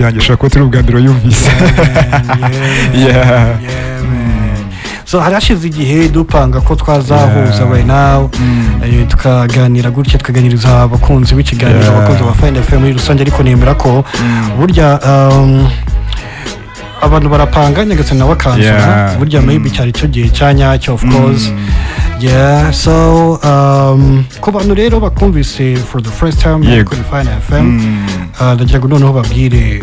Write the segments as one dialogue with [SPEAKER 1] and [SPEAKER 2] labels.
[SPEAKER 1] Voice yanjye ishobora kuba turi ubwa mbere wayumvise. Yeah.
[SPEAKER 2] Yeah, man. So hari hashize igihe dupanga ko twazahuza right now, tukaganira gutya, tukaganiriza abakunzi b'ikiganiro, abakunzi ba Fine FM muri rusange. Ariko nemera ko burya abantu barapanga, Nyagasani nawe akansura. Burya maybe cyari cyo gihe cya nyacyo, of course. Yeah, so ku bantu rero bakumvise for the first time kuri Fine FM, ndagira ngo noneho babwire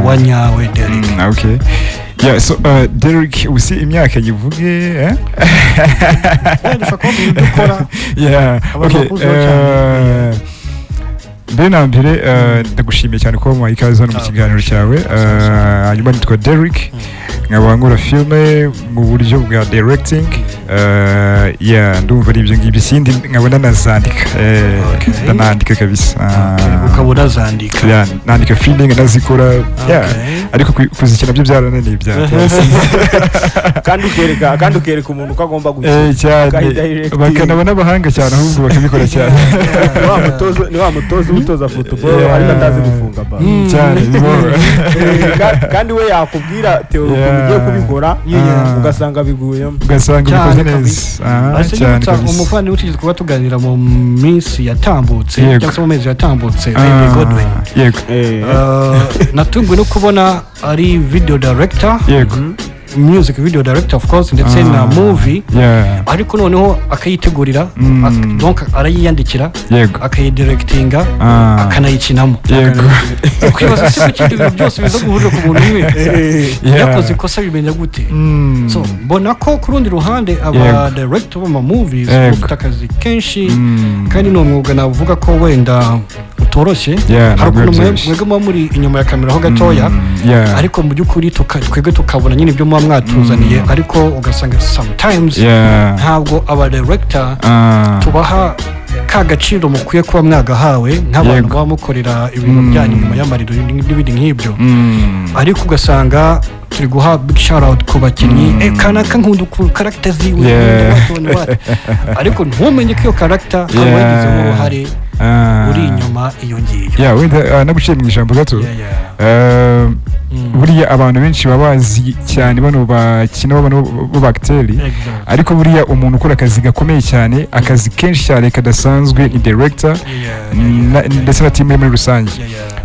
[SPEAKER 2] uwa nyawe Derek.
[SPEAKER 1] Okay. Yeah, so Derek, usi imyaka yivuge, eh?
[SPEAKER 2] Wenda ushobora kubabwira ibyo ukora. Abantu bakuziho cyane.
[SPEAKER 1] Mbere na mbere, ndagushimiye cyane kuba wamuhaye ikaze hano mu kiganiro cyawe. Hanyuma nitwa Derek, nkaba nkora filime mu buryo bwa directing. Yeah, ndumva ari ibyo ngibyo, ikindi nkaba nanazandika. Ndanandika kabisa.
[SPEAKER 2] Ukaba unazandika.
[SPEAKER 1] Yeah, nandika filime nkanazikora, yeah. Ariko kuzikina byo byarananiye bya
[SPEAKER 3] Kandi ukereka umuntu ko agomba gukina.
[SPEAKER 1] Cyane.
[SPEAKER 3] Akayidirecting.
[SPEAKER 1] Bakanaba n'abahanga cyane, ahubwo bakabikora cyane.
[SPEAKER 3] Ni wa mutoza utoza football ariko atazi gufunga ball.
[SPEAKER 1] Cyane bibaho.
[SPEAKER 3] Kandi we yakubwira théorie ukuntu ugiye kubikora, ugasanga biguyemo.
[SPEAKER 1] Ugasanga
[SPEAKER 2] Cyane
[SPEAKER 1] ubikoze
[SPEAKER 2] kabisa.
[SPEAKER 1] neza.
[SPEAKER 2] Ese
[SPEAKER 1] cyane
[SPEAKER 2] nyibutsa
[SPEAKER 1] kabisa.
[SPEAKER 2] umuvandimwe utigeze kuba tuganira mu minsi yatambutse, cyangwa se mu mezi yatambutse, Baby Godwin.
[SPEAKER 1] Yego.
[SPEAKER 2] Natunguwe no kubona ari video director, music video director of course, ndetse na movie, ariko noneho akayitegurira, donc arayiyandikira, akayidirectinga, akanayikinamo. Kwibaza se kuki ibyo bintu byose biza guhurira ku muntu umwe? Yakoze ikosa bimenya gute? So mbona ko ku rundi ruhande aba director b'ama movies bafite akazi kenshi, kandi ni umwuga navuga ko wenda utoroshye.
[SPEAKER 1] Yeah,
[SPEAKER 2] Hari
[SPEAKER 1] ntabwo
[SPEAKER 2] ukuntu
[SPEAKER 1] byoroshye.
[SPEAKER 2] mwebwe muba muri inyuma ya kamera ho gatoya, ariko mu by'ukuri twebwe tukabona nyine ibyo muba mwatuzaniye, ariko ugasanga sometimes ntabwo aba director tubaha ka gaciro mukwiye kuba mwagahawe nk'abantu muba mukorera ibintu byanyu nyuma y'amarido n'ibindi nk'ibyo. Ariko ugasanga turi guha big shout out ku bakinnyi, kanaka nkunda ukuntu character ziwe, nkunda what and what, ariko ntumenye ko iyo character hari uwayigizemo uruhare uri inyuma iyo ngiyo.
[SPEAKER 1] Yeah, wenda naguciye mu ijambo gato. Buriya abantu benshi baba bazi cyane bano bakina, bano b'abakiteri, ariko buriya umuntu ukora akazi gakomeye cyane, akazi kenshi cyane kadasanzwe, ni director ndetse na team ye muri rusange.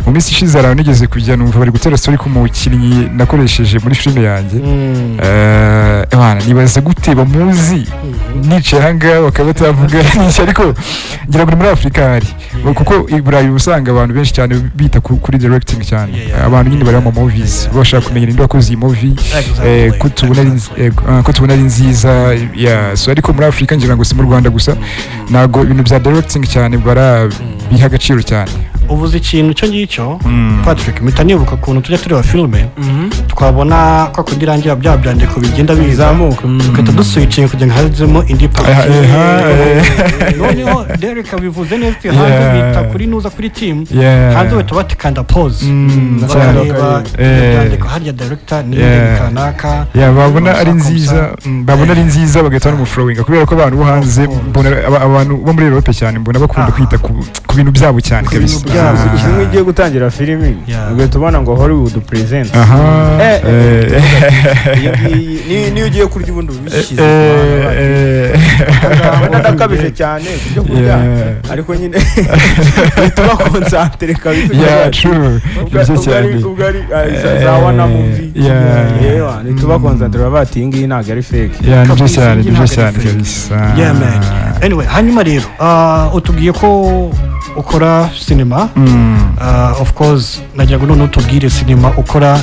[SPEAKER 1] Mu minsi ishize hari ahantu nigeze kujya, numva bari gutera story ku mukinnyi nakoresheje muri filime yanjye. Bana, nibaza gute bamuzi nicaye ahangaha bakaba batavuga n'iki, ariko ngira ngo ni muri Afurika hari, kuko i Burayi uba usanga abantu benshi cyane bita kuri directing cyane. Abantu nyine bareba mu movies, bashaka kumenya ninde wakoze iyi movie, ko tubona ari ko tubona ari nziza. Yeah, so ariko muri Afurika, ngira ngo si mu Rwanda gusa, ntabwo ibintu bya directing cyane barabiha agaciro cyane.
[SPEAKER 2] Uvuze ikintu icyo ngicyo, Patrick, mpita nibuka ukuntu tujya tureba filime, twabona kwa kundi irangira, bya byandiko bigenda biza,
[SPEAKER 3] bizamuka.
[SPEAKER 2] tugahita duswitchinga kugira ngo hazemo indi part. Noneho Derek abivuze neza ati hanze bita kuri nuza kuri team, hanze bahita batikanda pause, bakareba ibyo byandiko, harya director ni kanaka.
[SPEAKER 1] Yeah, babona ari nziza, babona ari nziza bagahita banamufollowinga, kubera ko abantu bo hanze,
[SPEAKER 2] Of course.
[SPEAKER 1] mbona abantu bo muri Europe cyane, mbona bakunda kwita ku bintu byabo cyane
[SPEAKER 2] Ku
[SPEAKER 1] kabisa.
[SPEAKER 2] bintu byabo.
[SPEAKER 3] Uzi nk'iyo ugiye gutangira filimi, ugahita ubona ngo "Hollywood present". Iyo ngiyi niyo ugiye kurya, ubundi ubishyize ku bantu. Wenda ndakabije cyane ku byo kurya, ariko nyine uhita uba concentré kabisa.
[SPEAKER 1] Yeah, true.
[SPEAKER 3] Ubwo
[SPEAKER 1] Ibyo
[SPEAKER 3] ubwo
[SPEAKER 1] cyane.
[SPEAKER 3] Ubwo ari za wana movie.
[SPEAKER 1] Yeah.
[SPEAKER 3] Uhita uba concentré, baba bati iyi ngiyi ntabwo ari fake.
[SPEAKER 1] Yeah, nibyo
[SPEAKER 2] Kabisa,
[SPEAKER 1] cyane,
[SPEAKER 2] iyi
[SPEAKER 1] nibyo
[SPEAKER 2] ntabwo ari
[SPEAKER 1] cyane
[SPEAKER 2] fake.
[SPEAKER 1] kabisa.
[SPEAKER 2] Yeah man, anyway, hanyuma rero utubwiye ko ukora sinema. Of course, nagira ngo noneho utubwire sinema ukora.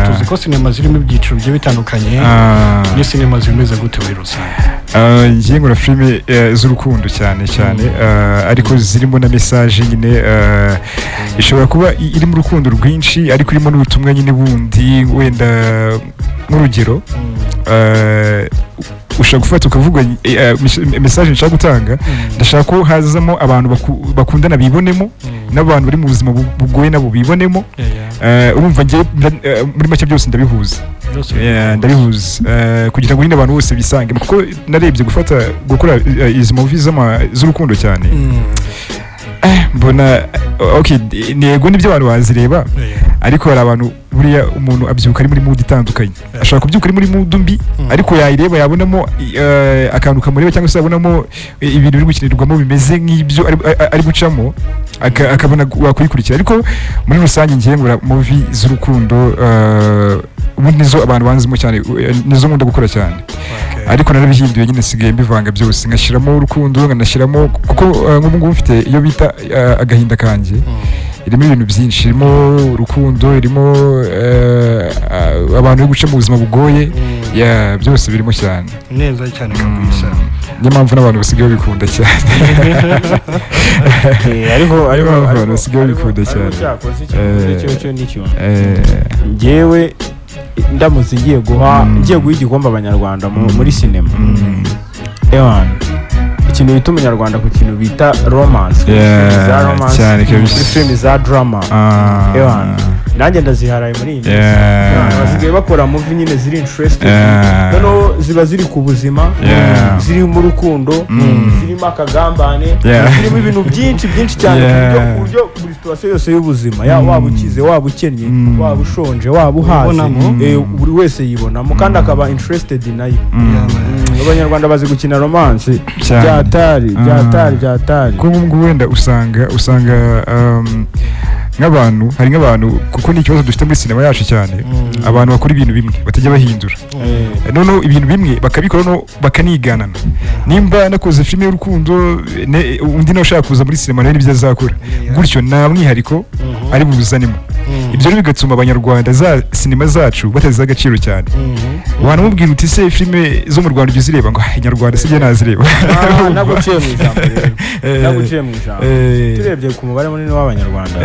[SPEAKER 2] Tuzi ko sinema zirimo ibyiciro bigiye bitandukanye. Ni sinema zimeze gute muri rusange?
[SPEAKER 1] Ngiye nkora filime z'urukundo cyane cyane, ariko zirimo na message nyine. Ishobora kuba irimo urukundo rwinshi, ariko irimo n'ubutumwa nyine bundi. Wenda nk'urugero, ushobora gufata ukavuga message nshaka gutanga, ndashaka ko hazamo abantu bakundana bibonemo, n'abantu bari mu buzima bugoye nabo bibonemo. Urumva ngewe muri make byose ndabihuza.
[SPEAKER 2] Byose.
[SPEAKER 1] Yeah, ndabihuza kugira ngo nyine abantu bose bisange, kuko narebye gufata gukora izi movie z'urukundo cyane. Mbona okay, ntego nibyo abantu bazireba, ariko hari abantu buriya umuntu abyuka ari muri mood itandukanye. Ashobora kubyuka ari muri mood mbi, ariko yayireba yabonamo akantu kamureba, cyangwa se yabonamo ibintu biri gukinirwamo bimeze nk'ibyo ari gucamo, akabona wakuyikurikira. Ariko muri rusange ngiye ngura movie z'urukundo, ubundi nizo abantu banzimo cyane, nizo nkunda gukora cyane. Ariko narabihinduye nyine, nsigaye mbivanga byose, ngashyiramo urukundo, nkanashyiramo, kuko nk'ubu ngubu mfite iyo bita Agahinda Kanjye, irimo ibintu byinshi, irimo urukundo, irimo abantu bari guca mu buzima bugoye. Yeah, byose birimo cyane.
[SPEAKER 2] Neza cyane kabisa.
[SPEAKER 1] Niyo mpamvu n'abantu basigaye babikunda cyane.
[SPEAKER 3] Ariko
[SPEAKER 1] Niyo mpamvu abantu basigaye babikunda
[SPEAKER 3] ariko
[SPEAKER 1] cyane.
[SPEAKER 3] Cyakoze ikintu cyo nicyo. Njyewe ndamutse ngiye guha ngiye guha igikombe Abanyarwanda muri sinema, ewan, ikintu bita Umunyarwanda ku kintu bita romance, kuri filimi za romance,
[SPEAKER 1] cyane
[SPEAKER 3] kuri
[SPEAKER 1] kabisa.
[SPEAKER 3] filimi za drama, ewan, nanjye ndaziharaye muri iyi minsi. Ewan, basigaye bakora movie nyine ziri interested, noneho ziba ziri ku buzima, zirimo urukundo, zirimo akagambane, zirimo ibintu byinshi byinshi cyane, ku buryo buri situation yose y'ubuzima, waba ukize, waba ukennye, waba ushonje, waba uhaze,
[SPEAKER 2] Wibonamo.
[SPEAKER 3] Buri wese yibonamo kandi akaba interested nayo. Abanyarwanda bazi gukina romance.
[SPEAKER 1] Cyane.
[SPEAKER 3] Byatari, byatari, byatari.
[SPEAKER 1] Kuko ubu ngubu wenda usanga nk'abantu, hari nk'abantu, kuko ni ikibazo dufite muri sinema yacu cyane, abantu bakora ibintu bimwe batajya bahindura. Noneho ibintu bimwe bakabikora, noneho bakaniganana. Nimba nakoze filime y'urukundo, undi nawe ushaka kuza muri sinema nawe nibyo azakora gutyo, nta mwihariko ari buzanemo. Ibyo rero bigatuma Abanyarwanda za sinema zacu bataziha agaciro cyane. Wanamubwira uti: "Se filime zo mu Rwanda ujya uzireba?" Ngo: "Ah, Inyarwanda sijya nazireba."
[SPEAKER 3] Ah, naguciye mu ijambo rero. Naguciye mu ijambo. Turebye ku mubare munini w'Abanyarwanda,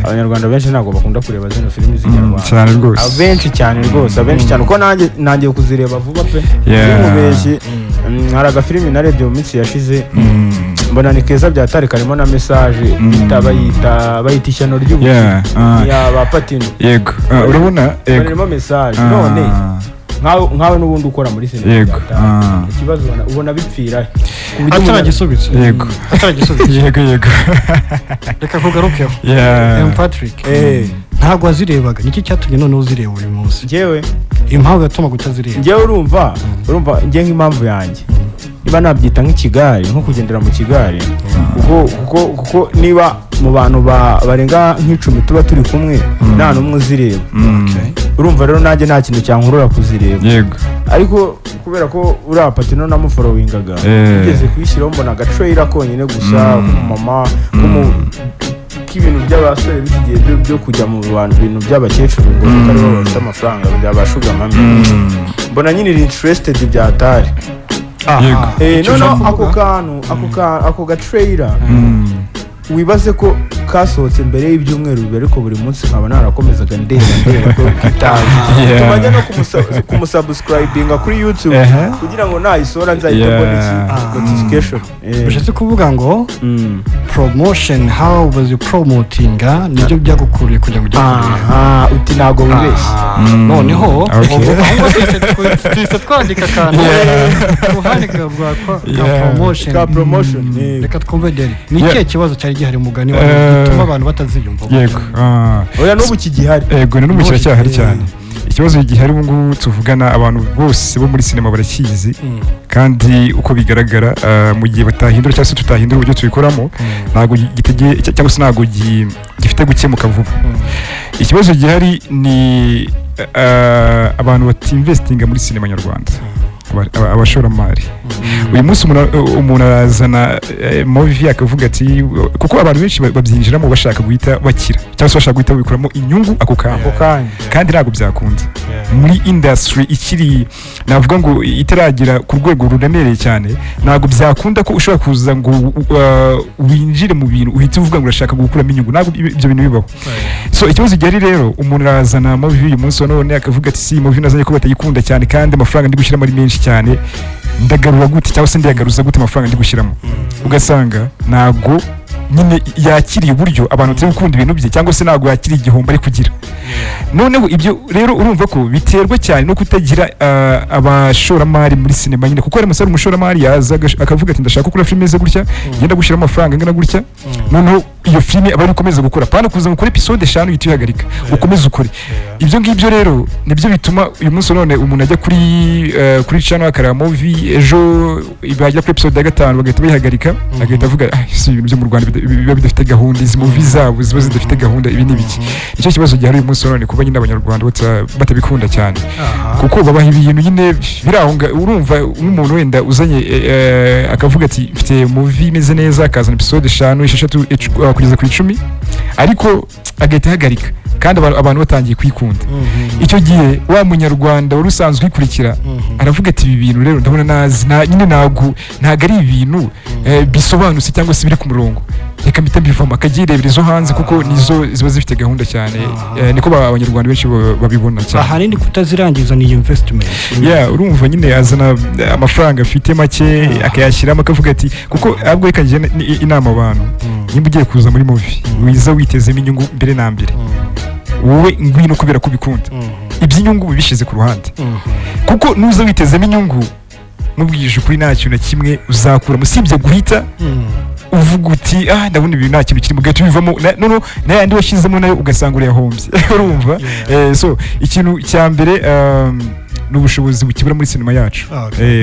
[SPEAKER 3] Abanyarwanda benshi ntabwo bakunda kureba zino filimi z'Inyarwanda.
[SPEAKER 1] Cyane rwose.
[SPEAKER 3] Abenshi cyane rwose, abenshi cyane, kuko nanjye nangiye kuzireba vuba pe. Simubeshye. Hari agafilimi narebye mu minsi yashize, mbona ni keza byatari, karimo na message, bita bayita Ishyano ry'Ubukire.
[SPEAKER 1] Yeah,
[SPEAKER 3] Ni aba Patino.
[SPEAKER 1] Yego. Ah, urabona, yego.
[SPEAKER 3] Barimo message. None nkawe n'ubundi ukora muri sinema, byatari. Ikibazo ubona bipfira he? Ku buryo
[SPEAKER 2] Ataragisubiza.
[SPEAKER 1] Yego.
[SPEAKER 2] Ataragisubiza.
[SPEAKER 1] Yego.
[SPEAKER 2] Reka kugarukeho. M Patrick, ntabwo wazirebaga, niki cyatumye noneho uzireba uyu munsi?
[SPEAKER 3] Njyewe
[SPEAKER 2] Impamvu yatumaga utazireba?
[SPEAKER 3] Njyewe urumva njye nk'impamvu yanjye, niba nabyita nk'ikigare, nko kugendera mu kigare, kuko niba mu bantu barenga nk'icumi tuba turi kumwe nta n'umwe uzireba, urumva rero nanjye nta kintu cyankurura kuzireba. Ariko kubera ko uriya Patino namufollowingaga, ugeze kuyishyiraho mbona agatrailer konyine gusa k'umumama, k'ibintu by'abasore b'iki gihe byo kujya mu bantu, ibintu by'abakecuru, ngo kuko aribo bafite amafaranga, byaba sugar mummy. Mbona nyine iri interested byatari.
[SPEAKER 1] Yego.
[SPEAKER 2] Icyo
[SPEAKER 3] Noneho
[SPEAKER 2] ushaka
[SPEAKER 3] ako
[SPEAKER 2] kuvuga?
[SPEAKER 3] kantu, ako gatrailer, wibaze ko kasohotse mbere y'ibyumweru 2, ariko buri munsi nkaba narakomezaga ndeba ko kitaje. Tumajya no kumusubscribinga kuri YouTube kugira ngo nayisohora nzahite mbona iki, notification.
[SPEAKER 2] Bishatse kuvuga ngo promotion, how was you promotinga, nibyo byagukuriye kugira ngo ujye kureba.
[SPEAKER 3] Aha, uti ntabwo wibeshye.
[SPEAKER 2] Noneho ubwo ahubwo tuhise twandika akantu ku ruhande rwa ka promotion.
[SPEAKER 3] Ka promotion.
[SPEAKER 2] Reka twumve Derek, ni ikihe kibazo cyari gihari, mugani wawe, gituma abantu bataziyumva?
[SPEAKER 1] Yego.
[SPEAKER 3] Oya, n'ubu kigihari.
[SPEAKER 1] Yego, na n'ubu
[SPEAKER 2] N'ubu
[SPEAKER 1] kiracyahari
[SPEAKER 2] kigihari.
[SPEAKER 1] cyane. Ikibazo gihari ubu ngubu tuvugana, abantu bose bo muri sinema barakizi, kandi uko bigaragara, mu gihe batahindura cyangwa se tutahindura uburyo tubikoramo, ntabwo cyangwa se ntabwo gifite gukemuka vuba. Ikibazo gihari ni abantu batinvestinga muri sinema nyarwanda, abashoramari. Uyu munsi umuntu arazana movie akavuga ati, kuko abantu benshi babyinjiramo bashaka guhita bakira, cyangwa se bashaka guhita babikuramo inyungu ako kanya.
[SPEAKER 3] Ako kanya.
[SPEAKER 1] Kandi ntabwo byakunda muri industry ikiri, navuga ngo itaragera ku rwego ruremereye cyane. Ntabwo byakunda ko ushobora kuza ngo winjire mu bintu uhite uvuga ngo urashaka gukuramo inyungu. Ntabwo ibyo bintu bibaho. So ikibazo gihari rero, umuntu arazana movie uyu munsi wa none akavuga ati: "Si movie nazanye ko batayikunda cyane, kandi amafaranga ndi gushyiramo ari menshi cyane, ndagarura gute cyangwa se ndiyagaruza gute amafaranga ndi gushyiramo?" Ugasanga ntabwo nyine yakiriye uburyo abantu batari gukunda ibintu bye, cyangwa se ntabwo yakiriye igihombo ari kugira. Noneho ibyo rero urumva ko biterwa cyane no kutagira abashoramari muri sinema nyine, kuko hari umusore umushoramari yaza akavuga ati: "Ndashaka gukora filime imeze gutya, ngenda gushyiramo amafaranga angana gutya." Noneho iyo filime aba ari ukomeza gukora, pana kuza ngo ukore episode 5 uhite uyihagarika, ukomeze ukore. Ibyo ngibyo rero nibyo bituma uyu munsi none umuntu ajya kuri channel akareba movie, ejo bajya kuri episode ya gatanu bagahita bayihagarika, agahita avuga: "Ah, si ibintu byo mu Rwanda biba bidafite gahunda, izi movie zabo ziba zidafite gahunda, ibi ni ibiki?" Nicyo kibazo gihari uyu munsi none, kuba nyine Abanyarwanda batabikunda cyane, kuko babaha ibintu nyine biri aho urumva nk'umuntu wenda uzanye akavuga ati: "Mfite movie imeze neza," akazana episode 5, 6, kugeza ku 10, ariko agahita ahagarika kandi abantu batangiye kuyikunda. Icyo gihe wa Munyarwanda wari usanzwe uyikurikira aravuga ati: "Ibi bintu rero ndabona nazi nyine ntabwo ari ibintu bisobanutse cyangwa se biri ku murongo, reka mpite mbivamo," akabyirebera izo hanze kuko nizo ziba zifite gahunda cyane. Niko Abanyarwanda benshi babibona cyane.
[SPEAKER 2] Ahanini kutazirangiza ni investment.
[SPEAKER 1] Yeah, urumva nyine azana amafaranga afite make akayashyiramo, akavuga ati, kuko ahubwo reka ngire inama abantu: nimba ugiye kuza muri movie, wiza witezemo inyungu mbere na mbere. Wowe ngwino kubera ko ubikunda, iby'inyungu ubishyize ku ruhande, kuko nuza witezemo inyungu, mubwije ukuri, nta kintu na kimwe uzakuramo usibye guhita uvuga uti: "Ah, ndabona ibintu nta kintu kirimo," ugahita ubivamo, noneho n'ayandi washyizemo nayo ugasanga urayahombye, urumva? So ikintu cya mbere ni ubushobozi bukibura muri sinema yacu.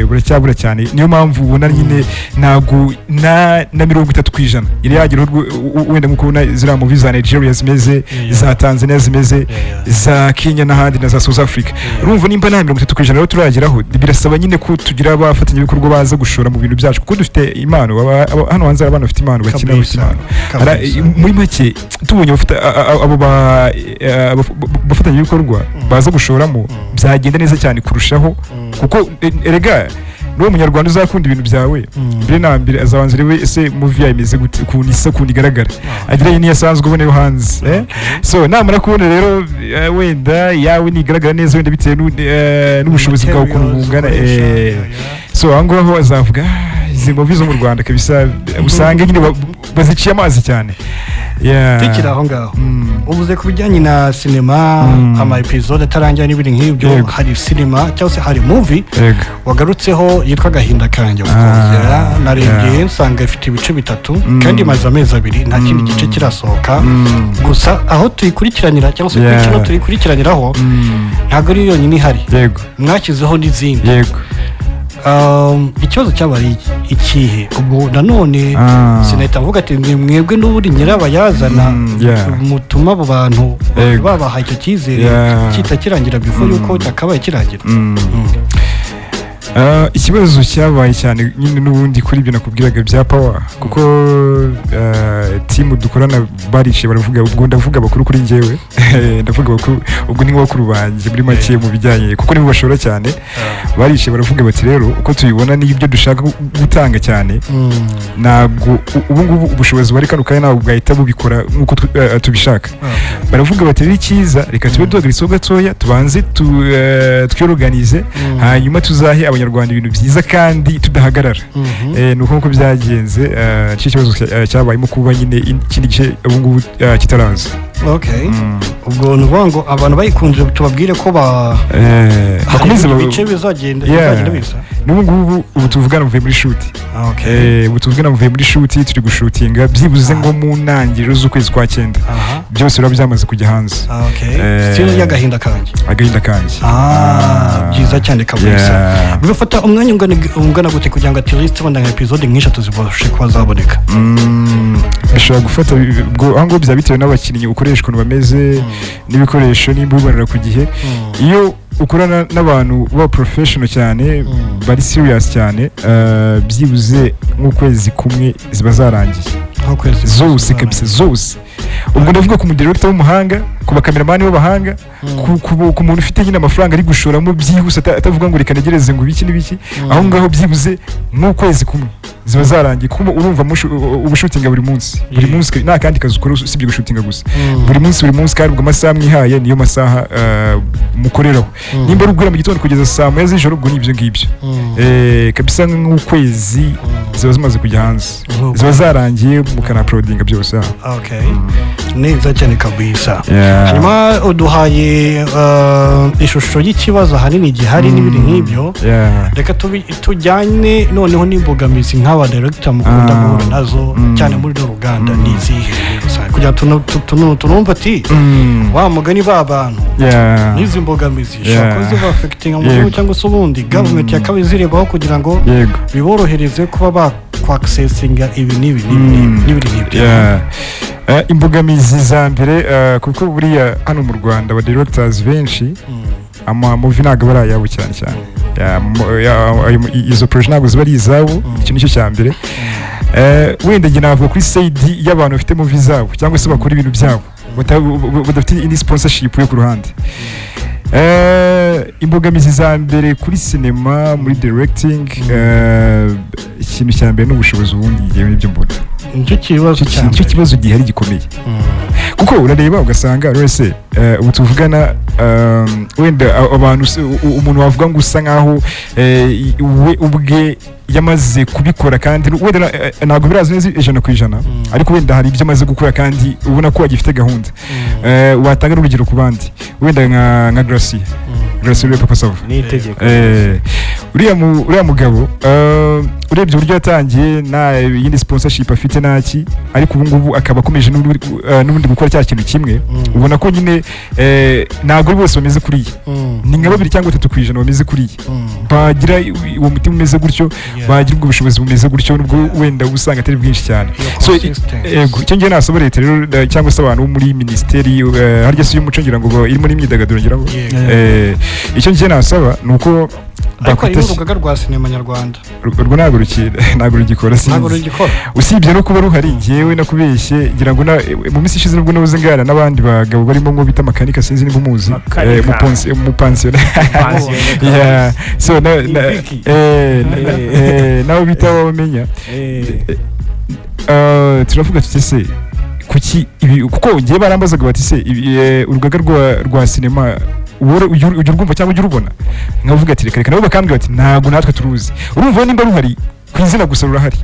[SPEAKER 1] Buracyabura cyane, niyo mpamvu ubona nyine ntabwo na 30% yari yageraho wenda nk'uko ubona ziriya movie za Nigeria zimeze, za Tanzania zimeze, za Kenya n'ahandi na za South Africa. Urumva nimba nta 30% rero turageraho, birasaba nyine ko tugira abafatanyabikorwa baza gushora mu bintu byacu, kuko dufite impano. Hano hanze hari abana bafite impano, bakina, bafite impano. Muri make tubonye abo bafatanyabikorwa baza gushoramo, byagenda neza cyane kurushaho, kuko erega n'uwo Munyarwanda uzakunda ibintu byawe, mbere na mbere azabanza arebe ese movie yawe imeze gute, ukuntu isa, ukuntu igaragara, agira niyo asanzwe ubona yo hanze, eh? So namara kubona rero wenda yawe nigaragara neza, wenda bitewe n'ubushobozi bwawe ukuntu
[SPEAKER 2] Materials
[SPEAKER 1] bungana,
[SPEAKER 2] ukoresha,
[SPEAKER 1] so aho ngaho azavuga: "Ah, izi movie zo mu Rwanda kabisa," usange nyine baziciye amazi cyane. Yeah.
[SPEAKER 2] Tukiri aho ngaho, uvuze ku bijyanye na sinema, ama episode atarangira n'ibindi nk'ibyo. Hari sinema cyangwa se hari movie wagarutseho yitwa Agahinda Kanjye, of course. Narebye nsanga ifite ibice bitatu, kandi imaze amezi 2 nta kindi gice kirasohoka. Gusa aho tuyikurikiranira cyangwa se kuri kino tuyikurikiraniraho, ntabwo ari yo yonyine ihari, mwashyizeho n'izindi. Ikibazo cyaba ari ikihe ubwo nanone? Sinahita mvuga ati ni mwebwe n'ubundi nyirabayazana mutuma abo bantu babaha icyo cyizere kita kirangira before yuko cyakabaye kirangira.
[SPEAKER 1] Ikibazo cyabaye cyane nyine n'ubundi kuri ibyo nakubwiraga bya power, kuko team dukorana baricaye baravuga, ubwo ndavuga bakuru kuri njyewe, ndavuga bakuru, ubwo ni nk'abakuru banjye muri make mu bijyanye, kuko nibo bashora cyane. Baricaye baravuga bati: "Rero uko tubibona n'ibyo dushaka gutanga cyane, ntabwo ubu ngubu ubushobozi bari kano kanya ntabwo bwahita bubikora nk'uko tubishaka." Baravuga bati: "Rero icyiza, reka tube duhagaritseho gatoya, tubanze twiyoruganize, hanyuma tuzahe Abanyarwanda ibintu byiza kandi tudahagarara." Ni uko nguko byagenze. Nicyo kibazo cyabayemo kuba nyine ikindi gice ubu ngubu kitaraza.
[SPEAKER 2] Okay, ubwo ni ukuvuga ngo abantu bayikunze tubabwire ko ba hari
[SPEAKER 1] bakomeze
[SPEAKER 2] ibindi bice bizagenda bizagenda bisa.
[SPEAKER 1] N'ubu ngubu ubu tuvugana mvuye muri shoot. Ubu tuvugana mvuye muri shoot, turi gushutinga, byibuze ngo mu ntangiriro z'ukwezi kwa cyenda byose biba byamaze kujya hanze.
[SPEAKER 2] Still y'Agahinda Kanjye.
[SPEAKER 1] Agahinda Kanjye.
[SPEAKER 2] Ah, byiza cyane kabisa. Bifata umwanya ungana gute kugira ngo at least wenda nka episode nk'eshatu zibashe kuba zaboneka?
[SPEAKER 1] Bishobora gufata ubwo aho ngaho byaba bitewe n'abakinnyi ukoresha ukuntu bameze n'ibikoresho nimba ubibonera ku gihe. Iyo ukorana n'abantu baba professional cyane, bari serious cyane, byibuze nk'ukwezi kumwe ziba zarangiye.
[SPEAKER 2] Nk'ukwezi
[SPEAKER 1] Zose kabisa, zose. Ubwo ndavuga ku mudirector w'umuhanga, ku bakameramani b'abahanga, ku muntu ufite nyine amafaranga ari gushoramo byihuse, atavuga ngo reka ntegereze ngo ibiki n'ibiki. Aho ngaho byibuze nk'ukwezi kumwe ziba zarangiye, kuko urumva ubushutinga buri munsi buri munsi, nta kandi kazi ukora usibye gushutinga gusa, buri munsi buri munsi, kandi ubwo amasaha mwihaye niyo masaha mukoreraho. Nimba ari uguhera mu gitondo kugeza saa 1 z'ijoro, ubwo ni ibyo ngibyo. Kabisa nk'ukwezi ziba zimaze kujya hanze, ziba zarangiye, mukanauploadinga byose.
[SPEAKER 2] Okay. Neza cyane kabisa.
[SPEAKER 1] Yeah.
[SPEAKER 2] Hanyuma uduhaye ishusho y'ikibazo ahanini gihari n'ibindi nk'ibyo. Reka tujyane noneho n'imbogamizi nk'aba director mukunda guhura nazo cyane muri runo ruganda ni izihe muri rusange, kugira ngo tunumve ati wa mugani ba bantu n'izi mbogamizi zishobora kuba ziba-affectinga mu gihugu cyangwa se ubundi gavumenti yakabaye zirebaho kugira ngo biborohereze kuba bakwaccessinga ibi n'ibi n'ibi n'ibindi nk'ibyo.
[SPEAKER 1] Yeah. Imbogamizi za mbere, kuko buriya hano mu Rwanda aba directors benshi ama movie ntabwo aba ari ayabo cyane cyane. Izo projet ntabwo ziba ari izabo. Icyo nicyo cya mbere. Wenda njye navuga kuri side y'abantu bafite movie zabo cyangwa se bakora ibintu byabo badafite indi sponsorship yo ku ruhande. Imbogamizi za mbere kuri sinema muri directing, ikintu cya mbere ni ubushobozi. Ubundi ngewe nibyo mbona.
[SPEAKER 2] Nicyo kibazo cya
[SPEAKER 1] Nicyo
[SPEAKER 2] mbere.
[SPEAKER 1] kibazo gihari gikomeye, kuko urareba ugasanga wese, ubu tuvugana, wenda abantu umuntu wavuga ngo usa nkaho we ubwe yamaze kubikora, kandi wenda ntabwo birazi neza 100%, ariko wenda hari ibyo amaze gukora kandi ubona ko agifite gahunda. Watanga n'urugero ku bandi, wenda nka Gracie, Gracie uriya Papa Sava.
[SPEAKER 3] N'itegeko.
[SPEAKER 1] Uriya mugabo, urebye uburyo yatangiye nta yindi sponsorship afite ntaki, ariko ubu ngubu akaba akomeje n'ubundi gukora cya kintu kimwe, ubona ko nyine ntabwo ari bose bameze kuriya. Ni nka 2 cyangwa 3% bameze kuriya, bagira uwo mutima umeze gutyo, bagira ubwo bushobozi bumeze gutyo, nubwo wenda uba usanga atari bwinshi cyane.
[SPEAKER 2] Iyo
[SPEAKER 1] So,
[SPEAKER 2] consistency.
[SPEAKER 1] yego, icyo ngiye nasaba leta rero, cyangwa se abantu bo muri minisiteri, harya si y'umuco ngira ngo irimo n'imyidagaduro ngira ngo. Icyo ngiye nasaba ni uko
[SPEAKER 2] Ariko hari
[SPEAKER 1] bakwita
[SPEAKER 2] n'urugaga rwa sinema nyarwanda.
[SPEAKER 1] Urwo ntabwo rugikora,
[SPEAKER 2] Ntabwo
[SPEAKER 1] sinzi.
[SPEAKER 2] rugikora.
[SPEAKER 1] Usibye no kuba ruhari, ngewe nakubeshye ngira ngo mu minsi ishize nubwo nabuze ngana n'abandi bagabo barimo ngo bita Makanika, sinzi niba umuzi.
[SPEAKER 3] Makanika.
[SPEAKER 1] Umupansiyo. Yeah. So na
[SPEAKER 3] Ipiki.
[SPEAKER 1] Nawe bita wamenya. Turavuga tuti se kuki ibi, kuko ngiye barambazaga bati se ibi, urugaga rwa sinema wowe ujya urwumva cyangwa ujya urubona? Nkavuga ati reka reka, nabo bakambwira bati ntabwo natwe turuzi. Urumva nimba ruhari ku izina gusa rurahari,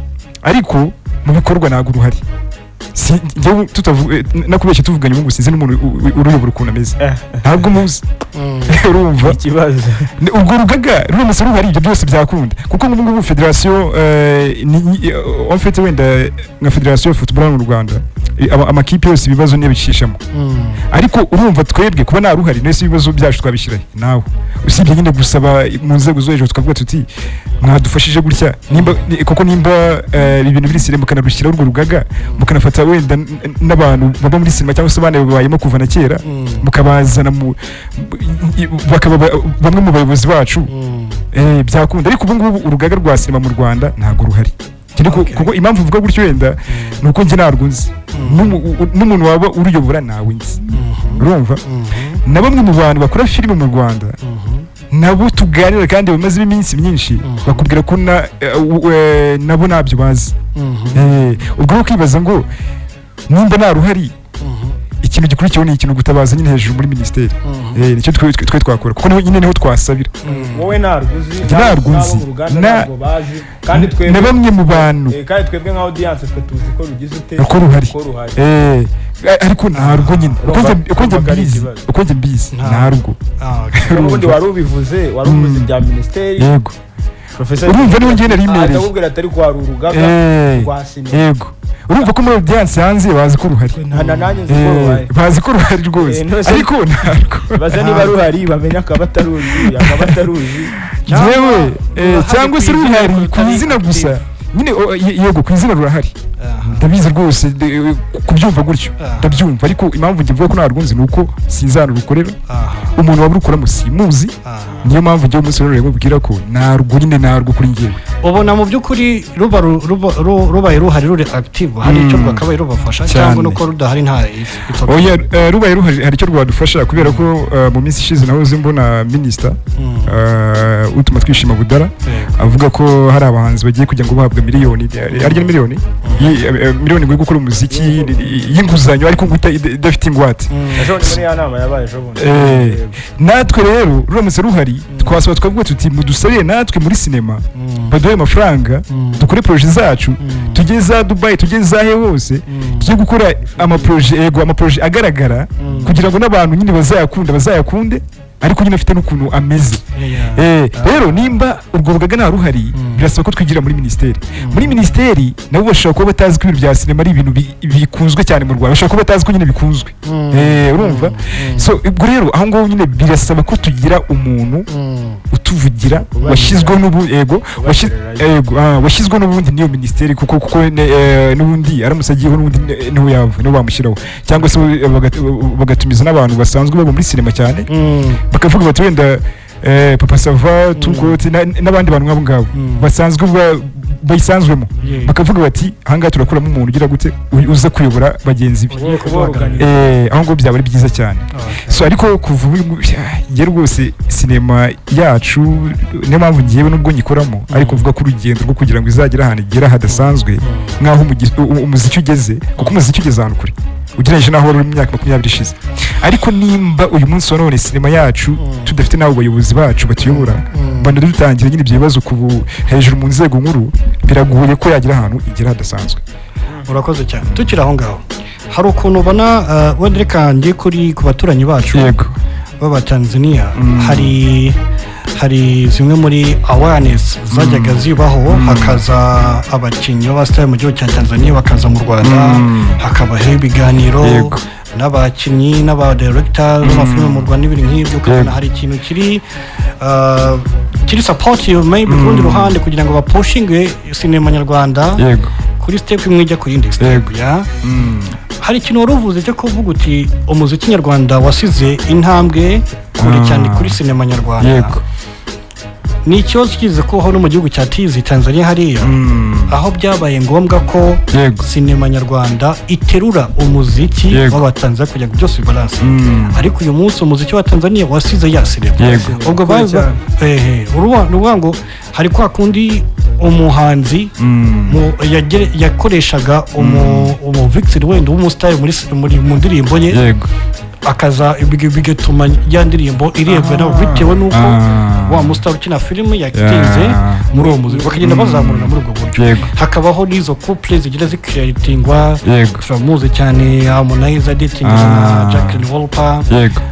[SPEAKER 1] ariko mu bikorwa ntabwo ruhari. Si njyewe nakubeshye tuvuganye ubu, sinzi n'umuntu uruyobora ukuntu ameze, ntabwo muzi. Urumva
[SPEAKER 3] ikibazo.
[SPEAKER 1] Urwo rugaga ruramutse ruhari ibyo byose byakunda, kuko nk'ubu ngubu federasiyo, en fait wenda nka federasiyo ya football mu Rwanda, amakipe yose ibibazo niyo bicishamo. Ariko urumva twebwe kuba nta ruhari, nese ibibazo byacu twabishyirahe nawe, usibye nyine gusaba mu nzego zo hejuru tukavuga tuti mwadufashije gutya, nimba koko nimba ibintu biri sire mukanarushyiraho urwo rugaga, mukanafata wenda n'abantu baba muri sinema cyangwa se abana babayemo kuva na kera, mukabazana bakaba bamwe mu bayobozi bacu, byakunda. Ariko ubu ngubu urugaga rwa sinema mu Rwanda ntabwo ruhari. Kuko impamvu mvuga gutyo wenda ni uko njye ntabwo nzi n'umuntu waba uruyobora, ntawe nzi. Urumva na bamwe mu bantu bakora filime mu Rwanda nabo tuganira kandi bamazemo iminsi myinshi, bakubwira ko nabo ntabyo bazi. Ubwo rero ukibaza ngo nimba nta ruhari, ikintu gikurikiyeho ni ikintu gutabaza nyine hejuru muri minisiteri. Nicyo twe twakora, kuko niho nyine niho twasabira.
[SPEAKER 3] Wowe ntabwo uzi?
[SPEAKER 1] Njye ntabwo
[SPEAKER 3] n'abo
[SPEAKER 1] nzi.
[SPEAKER 3] mu ruganda ntabwo bazi, kandi twebwe
[SPEAKER 1] Na bamwe mu bantu
[SPEAKER 3] kandi twebwe nka audience twe tuzi ko rugize ute?
[SPEAKER 1] Ko ruhari.
[SPEAKER 3] Ko ruhari.
[SPEAKER 1] Ariko ntarwo nyine uko njye
[SPEAKER 3] Urumva ari
[SPEAKER 1] mbizi
[SPEAKER 3] ikibazo.
[SPEAKER 1] uko njye mbizi ntarwo.
[SPEAKER 2] Ah, okay.
[SPEAKER 3] N'ubundi wari ubivuze ibya minisiteri.
[SPEAKER 1] Yego.
[SPEAKER 3] Professor
[SPEAKER 1] Urumva niho njye nari mpereye.
[SPEAKER 3] Ndakubwira atari ko hari urugaga rwa sinema.
[SPEAKER 1] Yego, urumva ko muri audience hanze bazi ko ruhari.
[SPEAKER 3] Nta nanjye nzi ko ruhari.
[SPEAKER 1] Bazi ko ruhari rwose. Ariko ntarwo.
[SPEAKER 3] Baza niba ruhari bamenya akaba ataruzi akaba ataruzi.
[SPEAKER 2] Cyangwa
[SPEAKER 1] Yewe,
[SPEAKER 2] rurahari
[SPEAKER 1] cyangwa se
[SPEAKER 2] ku izina
[SPEAKER 1] ruhari
[SPEAKER 2] ariko
[SPEAKER 1] ku
[SPEAKER 2] rutari
[SPEAKER 1] izina gusa
[SPEAKER 2] active.
[SPEAKER 1] Nyine yego, ku izina rurahari. Ndabizi rwose, kubyumva gutyo ndabyumva, ariko impamvu njye mvuga ko ntarwo nzi ni uko sinzi ahantu rukorera. Umuntu waba urukoramo simuzi. Niyo mpamvu njyewe umunsi rero mubwira ko ntarwo nyine, ntarwo kuri njyewe.
[SPEAKER 2] Ubona mu by'ukuri ruba rubaye ruhari ruri active hari icyo rwakabaye rubafasha
[SPEAKER 1] Cyane.
[SPEAKER 2] cyangwa nuko rudahari nta it's okay?
[SPEAKER 1] Oya, rubaye ruhari hari icyo rwadufasha, kubera ko mu minsi ishize nahoze mbona minisita utuma twishima Budara avuga ko hari abahanzi bagiye kujya ngo bahabwa miliyoni, harya ni miliyoni miliyoni ngo yo gukora umuziki y'inguzanyo, ariko ngo idafite ingwate.
[SPEAKER 3] Ejo bundi muri ya nama yabaye ejo bundi.
[SPEAKER 1] Natwe rero ruramutse ruhari, twasaba, twavuga tuti mudusabire natwe muri sinema baduhe amafaranga, dukore projet zacu, tujye za Dubai, tujye za he hose, tujye gukora amaprojet, yego, amaprojet agaragara, kugira ngo n'abantu nyine bazayakunda, bazayakunde, ariko nyine afite n'ukuntu ameze. Rero nimba urwo rugaga nta ruhari, birasaba ko twigira muri minisiteri. Muri minisiteri nabo bashobora kuba batazi ko ibintu bya sinema ari ibintu bikunzwe cyane mu Rwanda, bashobora kuba batazi ko nyine bikunzwe. Urumva, so ubwo rero aho ngaho nyine birasaba ko tugira umuntu utuvugira, washyizweho n'ubu, yego, yego, washyizweho n'ubundi n'iyo minisiteri, kuko n'ubundi aramutse agiyeho n'ubundi niho yava, niho bamushyiraho, cyangwa se bagatumiza n'abantu basanzwe baba muri sinema cyane, bakavuga bati wenda Papa Sava, Tukote n'abandi bantu nk'abo ngabo basanzwe bayisanzwemo, bakavuga bati ahangaha turakuramo umuntu ugira gute, uza kuyobora bagenzi be. Aho ngaho byaba ari byiza cyane. So ariko kuva ubu njye rwose sinema yacu, niyo mpamvu ngewe nubwo nyikoramo, ariko mvuga ko urugendo rwo kugira ngo izagere ahantu igera hadasanzwe nk'aho umuziki ugeze, kuko umuziki ugeze ahantu kure ugereranyije n'aho wari uri mu myaka 20 ishize. Ariko nimba uyu munsi wa none sinema yacu tudafite n'abo bayobozi bacu batuyobora, banadutangira nyine ibyo bibazo ku hejuru mu nzego nkuru, biragoye ko yagira ahantu igera hadasanzwe.
[SPEAKER 2] Urakoze cyane. Tukiri aho ngaho, hari ukuntu ubona, wenda reka njye kuri ku baturanyi bacu b'Abatanzaniya, hari zimwe muri awareness zajyaga zibaho, hakaza abakinnyi b'abasitari mu gihugu cya Tanzania, bakaza mu Rwanda, hakabaho ibiganiro n'abakinnyi n'abadirector b'amafilime mu Rwanda n'ibintu nk'ibyo, ukabona hari ikintu kiri supportive maybe ku rundi ruhande, kugira ngo bapushinge sinema nyarwanda kuri step imwe ijya ku yindi step. Ya, hari ikintu wari uvuze cyo kuvuga uti umuziki nyarwanda wasize intambwe kure cyane kuri sinema nyarwanda. Ni ikibazo kigize kubaho no mu gihugu cya tizi Tanzania hariya, aho byabaye ngombwa ko sinema nyarwanda iterura umuziki w'Abatanzania kugira ngo byose bibalance. Ariko uyu munsi umuziki wa Tanzania wasize ya sinema. Ubwo
[SPEAKER 3] Kure cyane.
[SPEAKER 2] Ni ukuvuga ngo hari kwa kundi umuhanzi yakoreshaga umu victim wenda w'umusitari muri mu ndirimbo ye, akaza bigatuma ya ndirimbo irebwa nabo bitewe n'uko wa musitari ukina filime yatinze muri uwo muziki, bakagenda bazamurana muri ubwo buryo. Hakabaho n'izo couple zigira zikiritingwa. Turamuzi cyane Harmonize dating na Jacqueline Wolper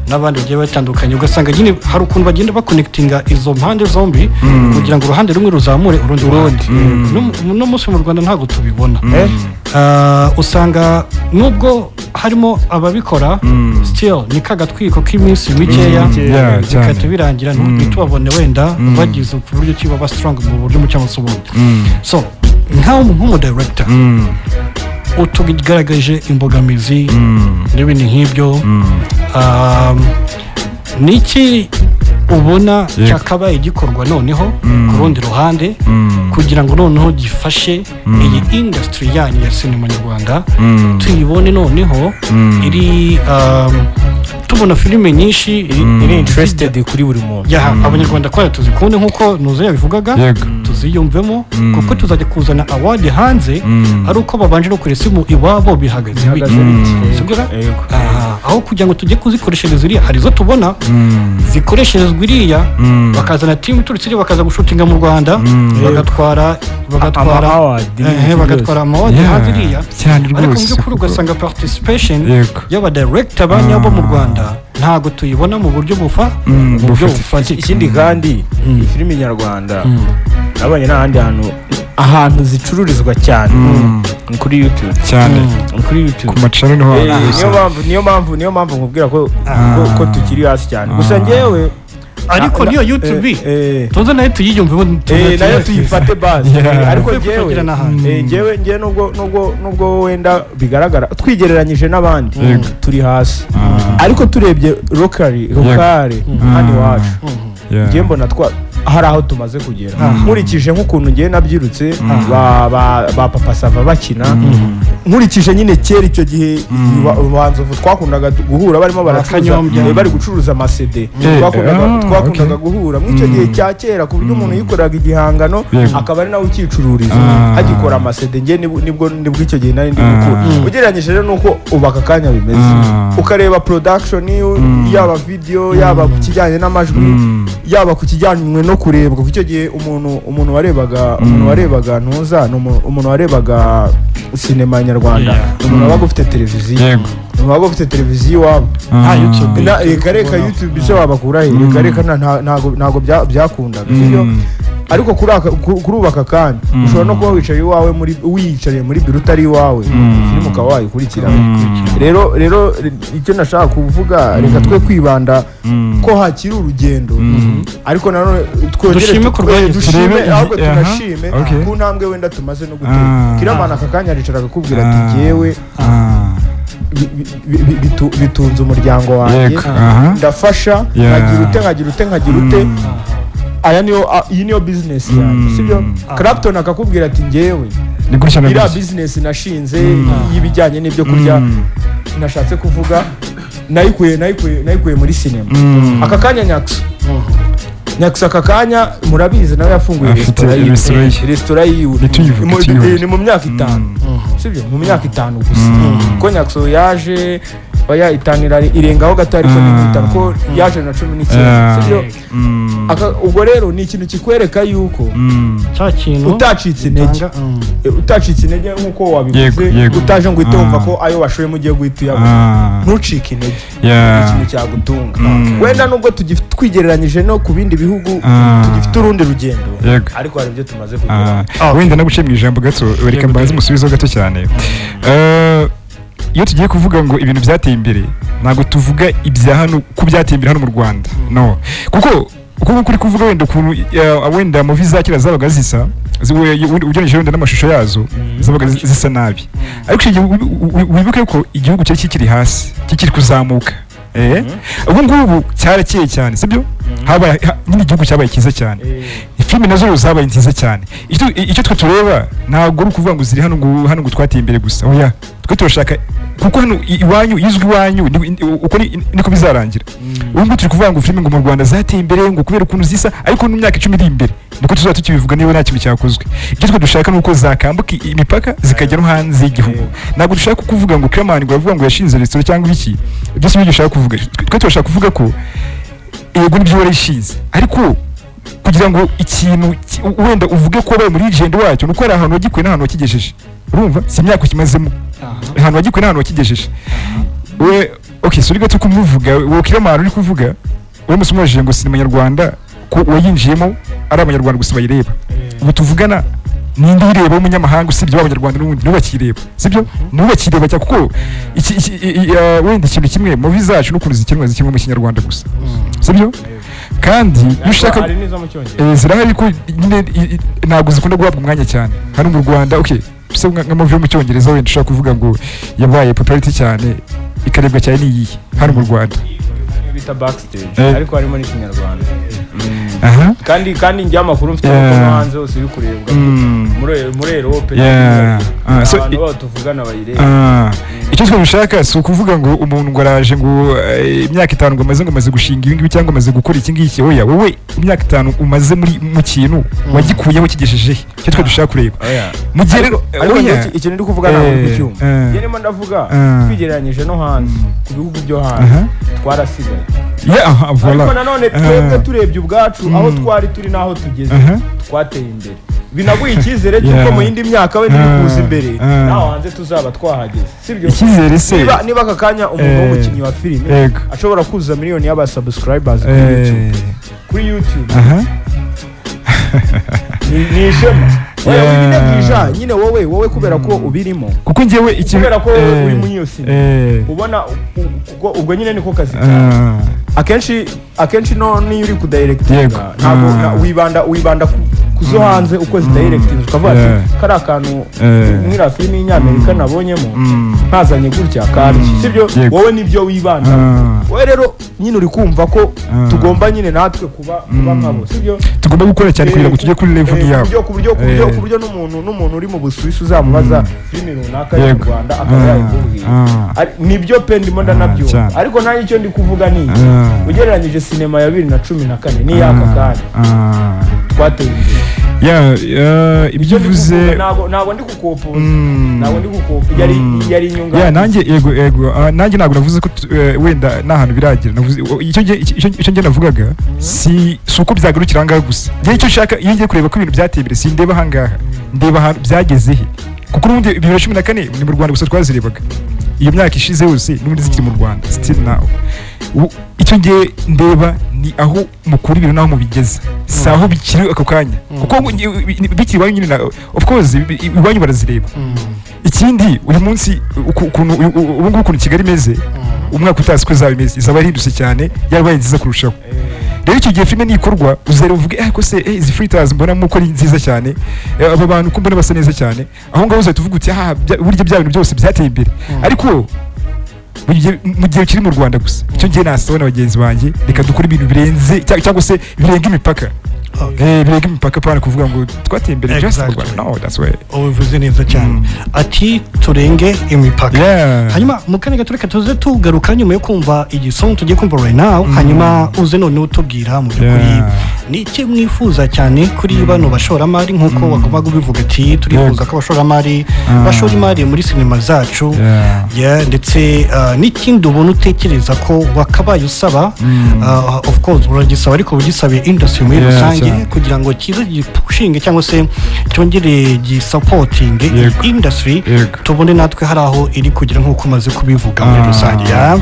[SPEAKER 2] n'abandi bagiye batandukanye, ugasanga nyine hari ukuntu bagenda bakonekitinga izo mpande zombi kugira ngo uruhande rumwe ruzamure urundi ruhande. No munsi mu Rwanda ntabwo tubibona. Usanga nubwo harimo ababikora, still ni kagatwiko k'iminsi mikeya, bigahita birangira, ntitubabone wenda bagize ku buryo ki baba strong mu buryo mu cyangwa se ubundi. So nkaho nk'umudirector utugaragaje imbogamizi n'ibindi nk'ibyo, niki ubona cyakabaye gikorwa noneho ku rundi ruhande kugira ngo noneho gifashe iyi industry yanyu ya sinema nyarwanda, tuyibone noneho iri tubona filime nyinshi
[SPEAKER 3] iri interested kuri buri muntu?
[SPEAKER 2] Ya, Abanyarwanda twari tuzikunde nk'uko Nuze yabivugaga, tuziyumvemo, kuko tuzajya kuzana award hanze ari uko babanje no kureba isimu iwabo bihagaze
[SPEAKER 3] Bihagaze
[SPEAKER 2] bite.
[SPEAKER 3] bite?
[SPEAKER 2] Sibyo?
[SPEAKER 3] Yego.
[SPEAKER 2] Aha, aho kugira ngo tujye kuzikoreshereza iriya, hari izo tubona zikoresherezwa iriya, bakazana team iturutse iriya, bakaza gushutinga mu Rwanda, bagatwara
[SPEAKER 3] Ama award n'ibindi
[SPEAKER 2] bagatwara ama award hanze iriya.
[SPEAKER 1] Cyane
[SPEAKER 2] Ariko mu
[SPEAKER 1] rwose.
[SPEAKER 2] by'ukuri ugasanga participation y'abadirector ba nyabo mu Rwanda ntabwo tuyibona mu buryo mu buryo
[SPEAKER 1] bufatika.
[SPEAKER 2] bufatika.
[SPEAKER 3] Ikindi kandi, filimi nyarwanda nabonye n'ahandi hantu, ahantu zicururizwa cyane ni kuri YouTube.
[SPEAKER 1] Cyane.
[SPEAKER 3] Ni kuri YouTube.
[SPEAKER 1] Ku macano niho hantu
[SPEAKER 3] Niyo
[SPEAKER 1] gusa.
[SPEAKER 3] mpamvu niyo mpamvu nkubwira ko tukiri hasi cyane. Gusa njyewe
[SPEAKER 2] Ariko niyo YouTube tuze nayo tuyiyumvemo,
[SPEAKER 3] nayo tuyifate basi. Ariko
[SPEAKER 2] Twe
[SPEAKER 3] njyewe
[SPEAKER 2] kutagira n'ahandi.
[SPEAKER 3] Njyewe nubwo wenda bigaragara twigereranyije n'abandi turi hasi, ariko turebye locally hano iwacu, njyewe mbona hari aho tumaze kugera, nkurikije nk'ukuntu ngewe nabyirutse ba Papa Sava bakina. Nkurikije nyine kera icyo gihe ubanza twakundaga guhura barimo baracuruza, bari gucuruza ama CD, twakundaga guhura muri icyo gihe cya kera, ku buryo umuntu yikoreraga igihangano akaba ari nawe ukicururiza, agikora ama CD. Njye nibwo icyo gihe nari ndi gukura. Ugereranyije rero nuko ubu aka kanya bimeze, ukareba production, yaba video, yaba ku kijyanye n'amajwi, yaba ku kijyanye no kurebwa. Kuko icyo gihe umuntu warebaga ntuza, ni umuntu warebaga sinema nyarwanda, umuntu wabaga ufite televiziyo, umuntu wabaga ufite televiziyo iwabo. Reka reka YouTube se wabakura he? Reka reka, ntago byakundaga, sibyo? Ariko kuri ubu aka kanya ushobora no kuba wicaye iwawe, muri wiyicariye muri biro utari iwawe, filime ukaba wayikurikirana. Rero icyo nashaka kuvuga, reka twe kwibanda ko hakiri urugendo, ariko nanone twongere
[SPEAKER 2] Dushime ku rwageze.
[SPEAKER 3] dushime, ahubwo tunashime ku ntambwe wenda tumaze no gutera. Killaman aka kanya aricara akakubwira ati jyewe bitunze umuryango wanjye, ndafasha, nkagira ute, nkagira ute, nkagira ute, aya niyo iyi niyo business yanjye, sibyo? Clapton akakubwira ati njyewe
[SPEAKER 1] Ni gutya na
[SPEAKER 3] iriya
[SPEAKER 1] gutya.
[SPEAKER 3] business nashinze y'ibijyanye n'ibyo kurya, nashatse kuvuga nayikuye muri sinema. Aka kanya Nyaxo aka kanya murabizi nawe yafunguye
[SPEAKER 1] Afite
[SPEAKER 3] resitora yiwe.
[SPEAKER 1] resitora ye.
[SPEAKER 3] Resitora yiwe.
[SPEAKER 1] Ntituyivuge, tuyivuge.
[SPEAKER 3] Ni mu myaka 5, sibyo? Mu myaka 5 gusa, ko Nyaxo yaje, oya, 5 irengaho gato, ariko ni 5 ko yaje na 19, sibyo? Ubwo rero ni ikintu kikwereka yuko
[SPEAKER 2] Cya kintu
[SPEAKER 3] utacitse intege,
[SPEAKER 2] utanga,
[SPEAKER 3] utacitse intege nk'uko wabivuze,
[SPEAKER 1] Yego, yego.
[SPEAKER 3] utaje ngo uhite wumva ko ayo washoyemo ugiye guhita uyabona. Ntucike intege, ikintu cyagutunga. Wenda nubwo twigereranyije no ku bindi bihugu, tugifite urundi rugendo, ariko hari ibyo tumaze kugeraho.
[SPEAKER 1] Wenda naguciye mu ijambo gato, reka mbanze musubizeho gato cyane. Iyo tugiye kuvuga ngo ibintu byateye imbere, ntabwo tuvuga ibya hano ko byateye imbere hano mu Rwanda, no, kuko uko nguko uri kuvuga wenda ukuntu wenda movie za kera zabaga zisa, ugereranyije wenda n'amashusho yazo, zabaga zisa nabi, ariko icyo gihe wibuke ko igihugu cyari kikiri hasi, kikiri kuzamuka. Ubu ngubu cyarakeye cyane, sibyo? Habaye nyine igihugu cyabaye cyiza cyane, filime nazo zabaye nziza cyane. Icyo twe tureba ntabwo ari ukuvuga ngo ziri hano, ngo hano ngo twateye imbere gusa, oya, twe turashaka kuko hano iwanyu izwi iwanyu uko niko bizarangira. Ubu ngubu turi kuvuga ngo filime ngo mu Rwanda zateye imbere ngo kubera ukuntu zisa, ariko mu myaka 10 iri imbere niko tuzaba tukibivuga niba nta kintu cyakozwe. Icyo twe dushaka ni uko zakambuka imipaka zikajya no hanze y'igihugu. Ntabwo dushaka kuvuga ngo Killaman ngo aravuga ngo yashinze resitora cyangwa ibiki, ibyo si byo dushaka kuvuga. Twe turashaka kuvuga ko yego nibyo warayishinze, ariko kugira ngo ikintu wenda uvuge ko wabaye muri legend wacyo, nuko hari ahantu wagikuye n'ahantu wakigejeje. Urumva si imyaka ukimazemo, ahantu wagikuye n'ahantu wakigejeje. We okay, sorry gato kumuvuga, wowe Killaman uri kuvuga, uramutse umubajije ngo sinema nyarwanda ko wayinjiyemo ari abanyarwanda gusa bayireba, ubu tuvugana ninde uyireba w'umunyamahanga usibye b'abanyarwanda? N'ubundi nibo bakireba, sibyo? Nibo bakireba cyane, kuko wenda ikintu kimwe, movie zacu n'ukuntu zikinwa, zikinwa mu kinyarwanda gusa, sibyo? Kandi iyo ushaka
[SPEAKER 3] Hari n'izo mu Cyongereza.
[SPEAKER 1] Zirahari, ariko nyine ntabwo zikunda guhabwa umwanya cyane hano mu Rwanda. Okay, se nka movie yo mu Cyongereza wenda ushobora kuvuga ngo yabaye popularity cyane, ikarebwa cyane, ni iyihe hano mu Rwanda?
[SPEAKER 3] Niyo bita Backstage, ariko harimo n'ikinyarwanda. Kandi njye amakuru mfite nuko no hanze hose iri kurebwa, muri Europe,
[SPEAKER 1] So
[SPEAKER 3] abantu babo tuvugana bayireba.
[SPEAKER 1] Icyo twe dushaka si ukuvuga ngo umuntu ngo araje ngo imyaka 5 ngo amaze, ngo amaze gushinga ibi ngibi cyangwa amaze gukora iki ngiki. Oya, wowe imyaka 5 umaze muri mu kintu wagikuyeho kigejeje he? Icyo twe dushaka kureba mu gihe rero
[SPEAKER 3] Ariko
[SPEAKER 1] oya.
[SPEAKER 3] njye ikintu ndi kuvuga ntabwo uri kucyumva. Njye ndimo ndavuga twigereranyije no hanze, ku bihugu byo hanze, twarasigaye.
[SPEAKER 1] Yeah, aha, voilà.
[SPEAKER 3] Ariko nanone twebwe turebye ubwacu aho twari turi n'aho tugeze, twateye imbere, binaguha icyizere cy'uko mu yindi myaka wenda iri kuza imbere, naho hanze tuzaba twahageze, sibyo?
[SPEAKER 1] Icyizere se?
[SPEAKER 3] Niba aka kanya umuntu w'umukinnyi wa filime ashobora kuzuza miliyoni y'aba subscribers kuri YouTube, kuri YouTube, ni ishema. Oya, wibinegirija nyine wowe kubera ko ubirimo,
[SPEAKER 1] Kuko njyewe ikintu
[SPEAKER 3] kubera ko uri muri iyo sinema, ubona kuko ubwo nyine niko kazi kawe. Akenshi no niyo uri kudirectinga, ntabwo wibanda ku zo hanze uko zidirectinga, ukavuga ati kariya kantu nk'iriya filimi y'inyamerika nabonyemo nkazanye gutya karya, sibyo? Wowe nibyo wibanda. Wowe rero nyine uri kumva ko tugomba nyine natwe kuba nkabo, sibyo?
[SPEAKER 1] Tugomba gukora cyane kugira ngo tujye kuri level yabo.
[SPEAKER 3] Ku buryo n'umuntu uri mu Busuwisi uzamubaza filimi runaka yo mu Rwanda akaba yayikubwira. Nibyo pe, ndimo ndanabyumva, ariko nanjye icyo ndi kuvuga ni iki: ugereranyije sinema ya 2014 n'iy'aka kanya, twateye imbere.
[SPEAKER 1] Yeah, ibyo
[SPEAKER 3] Icyo ndi
[SPEAKER 1] uvuze
[SPEAKER 3] kuvuga, ntabwo ndi kukopoza, ntabwo ndi kukopa, yari inyunganizi.
[SPEAKER 1] Yeah, nanjye yego, nanjye ntabwo navuze ko wenda nta hantu biragera. Navuze icyo njye navugaga si uko byagarukira ahangaha gusa. Njye icyo nshaka, iyo ngiye kureba ko ibintu byateye imbere, sindeba ahangaha, ndeba ahantu byageze he, kuko n'ubundi 2014 ni mu Rwanda gusa twazirebaga. Iyo myaka ishize yose n'ubundi zikiri mu Rwanda still now. Icyo ngiye ndeba ni aho mukura ibintu n'aho mubigeza, si aho bikiri ako kanya, kuko bikiri iwanyu nyine of course iwanyu barazireba. Ikindi, uyu munsi ukuntu ubu ngubu ukuntu Kigali imeze, umwaka utazi uko izaba imeze, izaba yarahindutse cyane, yarabaye nziza kurushaho. Rero icyo gihe filime nikorwa uzareba uvuge: "Eh, ko se izi filters mbonamo ko ari nziza cyane, aba bantu ko mbona basa neza cyane." Aho ngaho uzahita uvuga uti: "Ah, burya bya bintu byose byateye imbere." Ariko mu gihe kiri mu Rwanda gusa, icyo ngiye nasaba na bagenzi banjye, reka dukore ibintu birenze cyangwa se birenga imipaka. Birenga imipaka, pana kuvuga ngo twateye imbere just mu Rwanda. No, that's why.
[SPEAKER 2] Ubivuze neza cyane, ati turenge imipaka. Hanyuma mu kanya gato reka tuze tugaruka nyuma yo kumva igisongo tugiye kumva right now, hanyuma uze noneho utubwira mu by'ukuri ni iki mwifuza cyane kuri bano bashoramari, nk'uko wagombaga ubivuga ati turifuza ko abashoramari bashora imari muri sinema zacu. Yeah, ndetse n'ikindi ubona utekereza ko wakabaye usaba, of course uragisaba, ariko ugisabe industry muri rusange kugira ngo kize gipushinge cyangwa se cyongere gisupportinge iyi industry, tubone natwe hari aho iri kugera nk'uko umaze kubivuga muri rusange, yeah.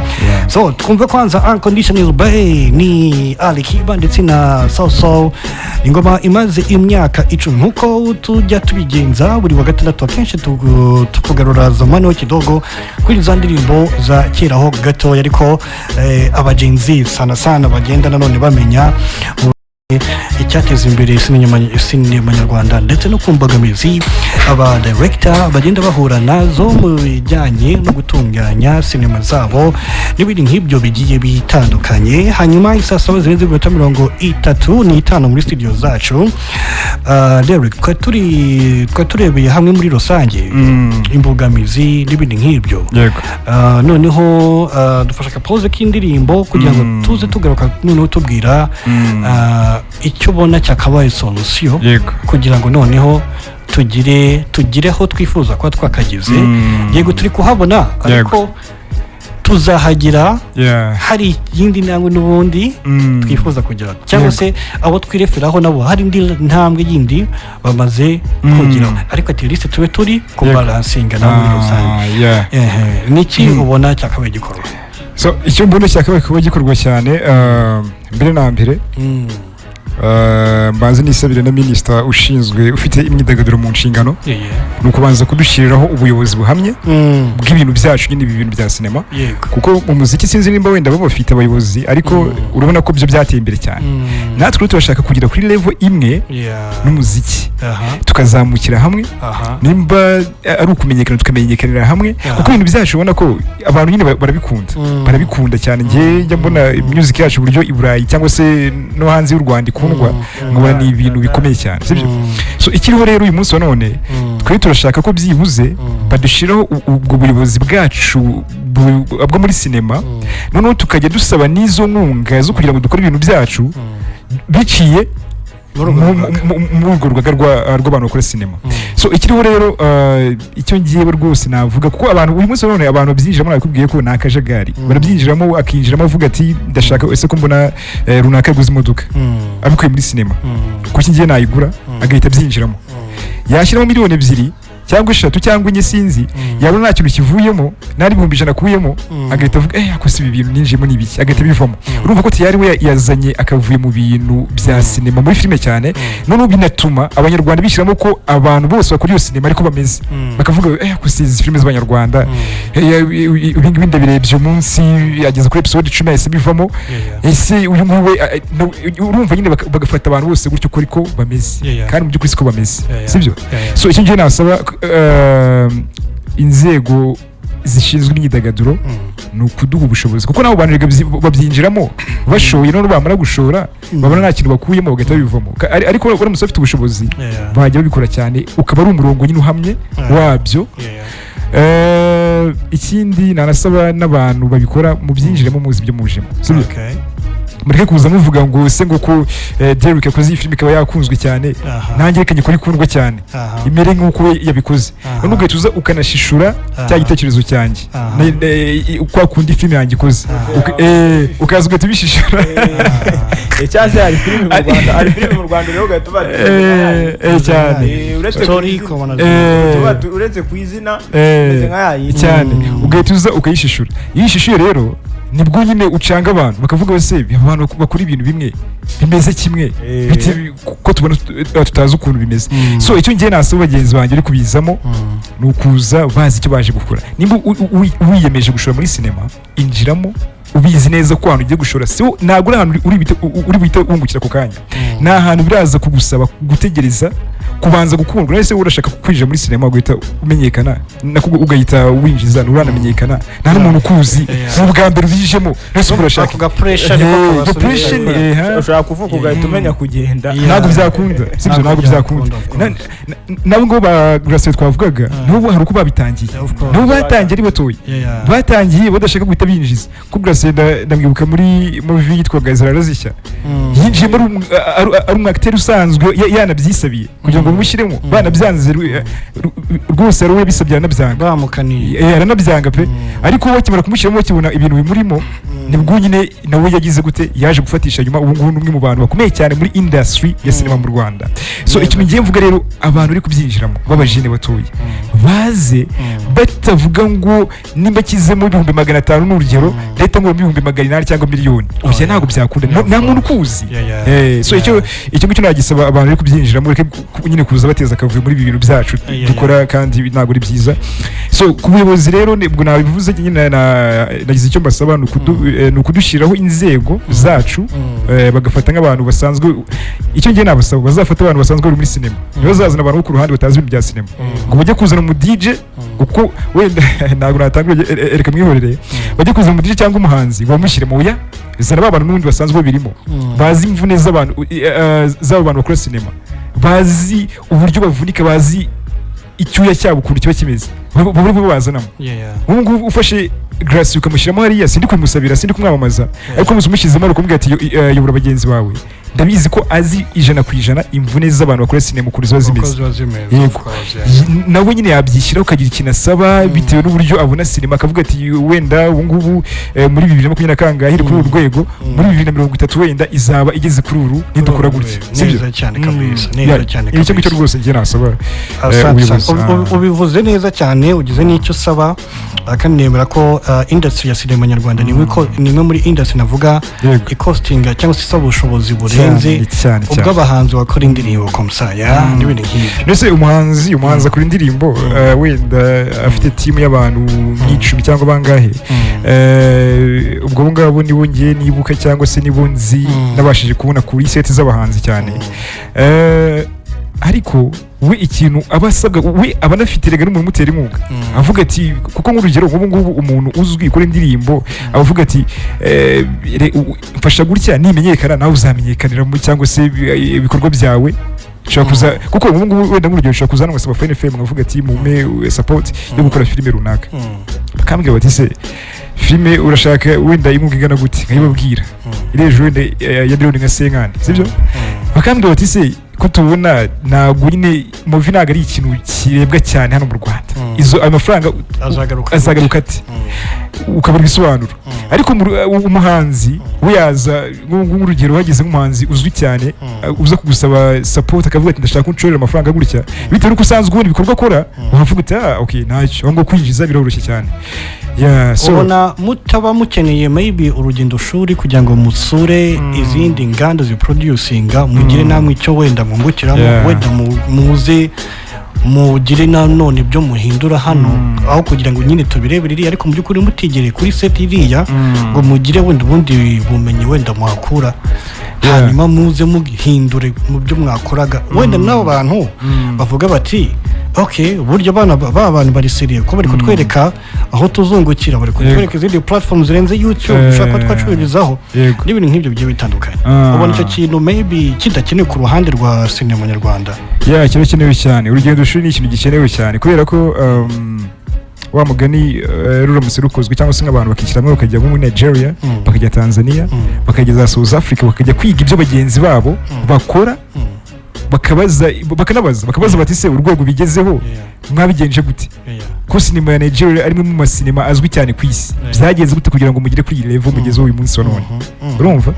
[SPEAKER 2] So twumve kwanza Unconditional Bae, ni Ali Kiba ndetse na Soso, ingoma imaze imyaka 10. Nk'uko tujya tubigenza buri wa gatandatu, akenshi tukugarura zamani kidogo kuri za ndirimbo za kera ho gatoya, ariko abagenzi sana sana bagenda nanone bamenya icyateza imbere sinema nyarwanda, ndetse no ku mbogamizi aba director bagenda bahura nazo mu bijyanye no gutunganya sinema zabo n'ibindi nk'ibyo bigiye bitandukanye. Hanyuma isaa 7 zirenze iminota 35 muri studio zacu. Derek, twari turebeye hamwe muri rusange imbogamizi n'ibindi nk'ibyo. Noneho dufashe akapause k'indirimbo kugira ngo tuze tugaruka noneho tubwira icyo ubona cyakabaye solution kugira ngo noneho tugire aho twifuza kuba twakageze. Yego, turi kuhabona, ariko tuzahagera hari iyindi ntambwe n'ubundi twifuza kugera, cyangwa se abo twireferaho nabo hari indi ntambwe yindi bamaze kugeraho, ariko at least tube turi kubalancinga nabo muri rusange. Ehe, niki ubona cyakabaye gikorwa?
[SPEAKER 1] So icyo mbona cyakabaye kuba gikorwa cyane, mbere na mbere, mbanze nisabire na minisita ushinzwe ufite imyidagaduro mu nshingano, ni ukubanza kudushyiriraho ubuyobozi buhamye bw'ibintu byacu nyine, ibi bintu bya sinema, kuko mu muziki sinzi nimba wenda bo bafite abayobozi, ariko urabona ko byo byateye imbere cyane. Natwe rero turashaka kugera kuri level imwe n'umuziki, tukazamukira hamwe, nimba ari ukumenyekana tukamenyekanira hamwe, kuko ibintu byacu ubona ko abantu nyine barabikunda, barabikunda cyane. Njye njya mbona music yacu uburyo i Burayi cyangwa se no hanze y'u Rwanda ikundwa, nkabona ni ibintu bikomeye cyane, sibyo? So ikiriho rero uyu munsi wa none, twe turashaka ko byibuze badushyiraho ubwo buyobozi bwacu bwo muri sinema, noneho tukajya dusaba n'izo nkunga zo kugira ngo dukore ibintu byacu biciye
[SPEAKER 2] Muri urwo rugaga.
[SPEAKER 1] Muri urwo rugaga rw'abantu bakora sinema. So ikiriho rero, icyo ngiye rwose navuga, kuko abantu uyu munsi wa none abantu babyinjiramo, nabikubwiye ko ni akajagari. Barabyinjiramo, akinjiramo avuga ati: "Ndashaka, ese ko mbona runaka yaguze imodoka abikuye muri sinema, kuki ngiye nayigura?" Agahita abyinjiramo, yashyiramo miliyoni 2 cyangwa 3 cyangwa 4, sinzi, yabona nta kintu kivuyemo, nta 100,000 akuyemo, agahita avuga: "Eh, ako si ibi bintu ninjiyemo ni ibiki?" Agahita bivamo. Urumva ko tayari we yazanye akavuyo mu bintu bya sinema, muri filime cyane. Noneho binatuma Abanyarwanda bishyiramo ko abantu bose bakora iyo sinema ariko bameze, bakavuga: "Eh, ako si izi filime z'Abanyarwanda? Ibi ngibi ndabirebye umunsi ageze kuri episode 10 yahise bivamo. Ese uyu nguyu we?" Urumva nyine bagafata abantu bose gutyo ko ariko bameze, kandi mu by'ukuri siko bameze, sibyo? So icyo ngiye nasaba inzego zishinzwe imyidagaduro ni ukuduha ubushobozi, kuko nabo bantu erega babyinjiramo bashoye, none bamara gushora babona nta kintu bakuyemo, bagahita babivamo. Ariko uramutse bafite ubushobozi, bajya babikora cyane, ukaba ari umurongo nyine uhamye wabyo. Ikindi nanasaba n'abantu babikora, mubyinjiremo muzi ibyo mujemo, sibyo? Mureke kuza muvuga ngo se ngo ko Derek yakoze iyi filime ikaba yakunzwe cyane, nanjye reka nyikore ikundwa cyane, imere nk'uko we yabikoze. None ugahita uza ukanashishura cya gitekerezo cyanjye, kwa kundi filime yanjye ikoze. Ukaza ugahita ubishishura.
[SPEAKER 3] Cyangwa se hari filime mu Rwanda, hari filime mu Rwanda rero ugahita uba
[SPEAKER 1] Cyane.
[SPEAKER 3] Uretse
[SPEAKER 2] Story
[SPEAKER 3] ku izina-
[SPEAKER 2] ukabona
[SPEAKER 3] uretse ku izina imeze nka yayindi.
[SPEAKER 1] Cyane. Ugahita uza ukayishishura. Iyo uyishishuye rero, nibwo nyine ucanga abantu, bakavuga: "Se abantu bakora ibintu bimwe bimeze kimwe, bite ko tubona tutazi ukuntu bimeze?" So icyo ngiye nasaba bagenzi banjye uri kubizamo ni ukuza bazi icyo baje gukora. Nimba wiyemeje gushora muri sinema, injiramo ubizi neza ko ahantu ugiye gushora si ntabwo uri ahantu uri buhite wungukira ako kanya. Ni ahantu biraza kugusaba gutegereza, kubanza gukundwa. None se wowe urashaka kwinjira muri sinema ugahita umenyekana, nako ugahita winjiza, nturanamenyekana, nta n'umuntu ukuzi, ni ubwa mbere ubijemo, none se urashaka
[SPEAKER 2] Ako ga pressure niko kabasubiza
[SPEAKER 1] pressure
[SPEAKER 2] gukora.
[SPEAKER 3] Ushobora kuvuka ugahita umenya kugenda.
[SPEAKER 1] Ntabwo byakunda, sibyo? Ntabwo
[SPEAKER 2] Ntabwo
[SPEAKER 1] byakunda.
[SPEAKER 2] byakunda, of course.
[SPEAKER 1] Nabo ngo ba Grace twavugaga, nabo hari uko babitangiye.
[SPEAKER 2] Of course.
[SPEAKER 1] Nabo batangiye ari batoya, batangiye badashaka guhita binjiza. Ko Grace ndamwibuka muri movie yitwaga Zirara Zishya, yinjiyemo ari umu acteur usanzwe, yanabyisabiye kugira ngo bamushyiremo, banabyanze rwose, ari we bisabye, aranabyanga.
[SPEAKER 2] Bamukaniye.
[SPEAKER 1] Aranabyanga pe. Ariko bakimara kumushyiramo, bakibona ibintu bimurimo, nibwo nyine nawe yagize gute, yaje gufatisha nyuma. Ubu ngubu ni umwe mu bantu bakomeye cyane muri industry ya sinema mu Rwanda. So ikintu ngiye mvuga rero, abantu bari kubyinjiramo b'abajene batoya, baze batavuga ngo nimba kizemo 500,000, ni urugero, leta ngo 800,000 cyangwa miliyoni. Oya, ntabwo byakunda. Nta muntu ukuzi. So icyo ngicyo nagisaba abantu bari kubyinjiramo, bareke nyine kuza bateza akavuyo muri ibi bintu byacu dukora, kandi ntabwo ari byiza. So ku buyobozi rero, nibwo nabivuze nyine, nagize icyo mbasaba, ni ukudushyiraho inzego zacu, bagafata nk'abantu basanzwe. Icyo ngiye nabasaba, bazafata abantu basanzwe bari muri sinema, ntibazazana abantu bo ku ruhande batazi ibintu bya sinema, ngo bajye kuzana umu DJ, kuko wenda ntabwo natanga urugero, reka mwihorere, bajye kuzana umu DJ cyangwa umuhanzi ngo bamushyire mu ya zana ba bantu n'ubundi basanzwe babirimo, bazi imvune z'abantu, z'abo bantu bakora sinema, bazi uburyo bavunika, bazi icyuya cyabo ukuntu kiba kimeze, buri bo bazanamo. Ubu ngubu ufashe Grace ukamushyiramo hariya, sindi kumusabira, sindi kumwamamaza, ariko umushyizemo ukamubwira ati: "Yobora bagenzi bawe," ndabizi ko azi 100% imvune z'abantu bakora sinema ukuntu ziba
[SPEAKER 2] Uko
[SPEAKER 1] zimeze.
[SPEAKER 2] ziba zimeze,
[SPEAKER 1] Yego.
[SPEAKER 2] of course, yeah.
[SPEAKER 1] Nawe nyine yabyishyiraho, ukagira ikintu asaba bitewe n'uburyo abona sinema, akavuga ati: "Wenda ubu ngubu muri 2020 na kangahe iri kuri uru rwego, muri 2030 wenda izaba igeze kuri uru nidukora gutya," sibyo?
[SPEAKER 2] Neza cyane kabisa, neza cyane
[SPEAKER 1] Icyo ngicyo
[SPEAKER 2] kabisa.
[SPEAKER 1] rwose njye nasaba
[SPEAKER 2] Asante
[SPEAKER 1] ubuyobozi.
[SPEAKER 2] sana. Ubivuze neza cyane, ugize n'icyo usaba, kandi nemera ko industry ya sinema nyarwanda ni imwe muri industry navuga icostinga cyangwa se isaba ubushobozi burenze
[SPEAKER 1] Cyane, cyane, cyane.
[SPEAKER 2] ubw'abahanzi bakora indirimbo komisaya n'ibintu nk'ibyo.
[SPEAKER 1] Mbese umuhanzi akora indirimbo, wenda afite team y'abantu nk'icumi cyangwa bangahe. Ubwo ngabo nibo ngiye nibuka cyangwa se nibo nzi, nabashije kubona kuri set z'abahanzi cyane. Ariko we ikintu aba asabwa, we aba anafite rega n'umuntu umutera inkunga, avuga ati, kuko nk'urugero nk'ubu ngubu umuntu uzwi ukora indirimbo aba avuga ati: "Mfasha gutya, nimenyekana nawe uzamenyekanira cyangwa se ibikorwa byawe ushobora kuza," kuko ubu ngubu wenda nk'urugero ushobora kuza hano ngasaba Fine FM, nkavuga ati: "Mumpe support yo gukora filime runaka." Bakambwira bati: "Se filime urashaka wenda inkunga ingana gute?" Nkayibabwira, iri hejuru wenda ya miliyoni nka 50, sibyo? Bakambwira bati: "Se ko tubona ntabwo nyine movie ntabwo ari ikintu kirebwa cyane hano mu Rwanda, izo ayo mafaranga
[SPEAKER 2] Azagaruka
[SPEAKER 1] azagaruka ati?" Ukabura ibisobanuro. Ariko umuhanzi we yaza, nk'urugero wageze nk'umuhanzi uzwi cyane, uza kugusaba support, akavuga ati: "Ndashaka ko unshorera amafaranga gutya," bitewe n'uko usanzwe ubona ibikorwa akora, wavuga uti: "Ah, okay, ntacyo aho ngaho." Kwinjiza biroroshye cyane. Yeah, so
[SPEAKER 2] Ubona mutaba mukeneye maybe urugendo shuri kugira ngo musure izindi nganda ziproducinga, mugire namwe icyo wenda mwungukiramo, wenda muze mugire nanone ibyo muhindura hano, aho kugira ngo nyine tubirebere iriya, ariko mu by'ukuri mutigereye kuri set iriya, ngo mugire wenda ubundi bumenyi wenda muhakura, hanyuma muze muhindure mu byo mwakoraga, wenda n'abo bantu bavuga bati: "Ok, burya abana ba bantu bari sérieux, ko bari kutwereka aho tuzungukira, bari kutwereka izindi platform zirenze YouTube dushobora kuba twacururizaho," n'ibintu nk'ibyo bigiye bitandukanye. Ubona icyo kintu maybe kidakenewe ku ruhande rwa sinema nyarwanda?
[SPEAKER 1] Yeah, kirakenewe cyane. Urugendo shuri ni ikintu gikenewe cyane, kubera ko wa mugani, ruramutse rukozwe, cyangwa se nk'abantu bakishyira hamwe bakajya nko muri Nigeria, bakajya Tanzania, bakajya za South Africa, bakajya kwiga ibyo bagenzi babo bakora, bakabaza, bakanabaza, bakabaza bati: "Se urwego bigezeho mwabigenje gute, ko sinema ya Nigeria ari imwe mu masinema azwi cyane ku isi, byagenze gute kugira ngo mugere kuri iyi level mugezeho uyu munsi wa none?" Urumva?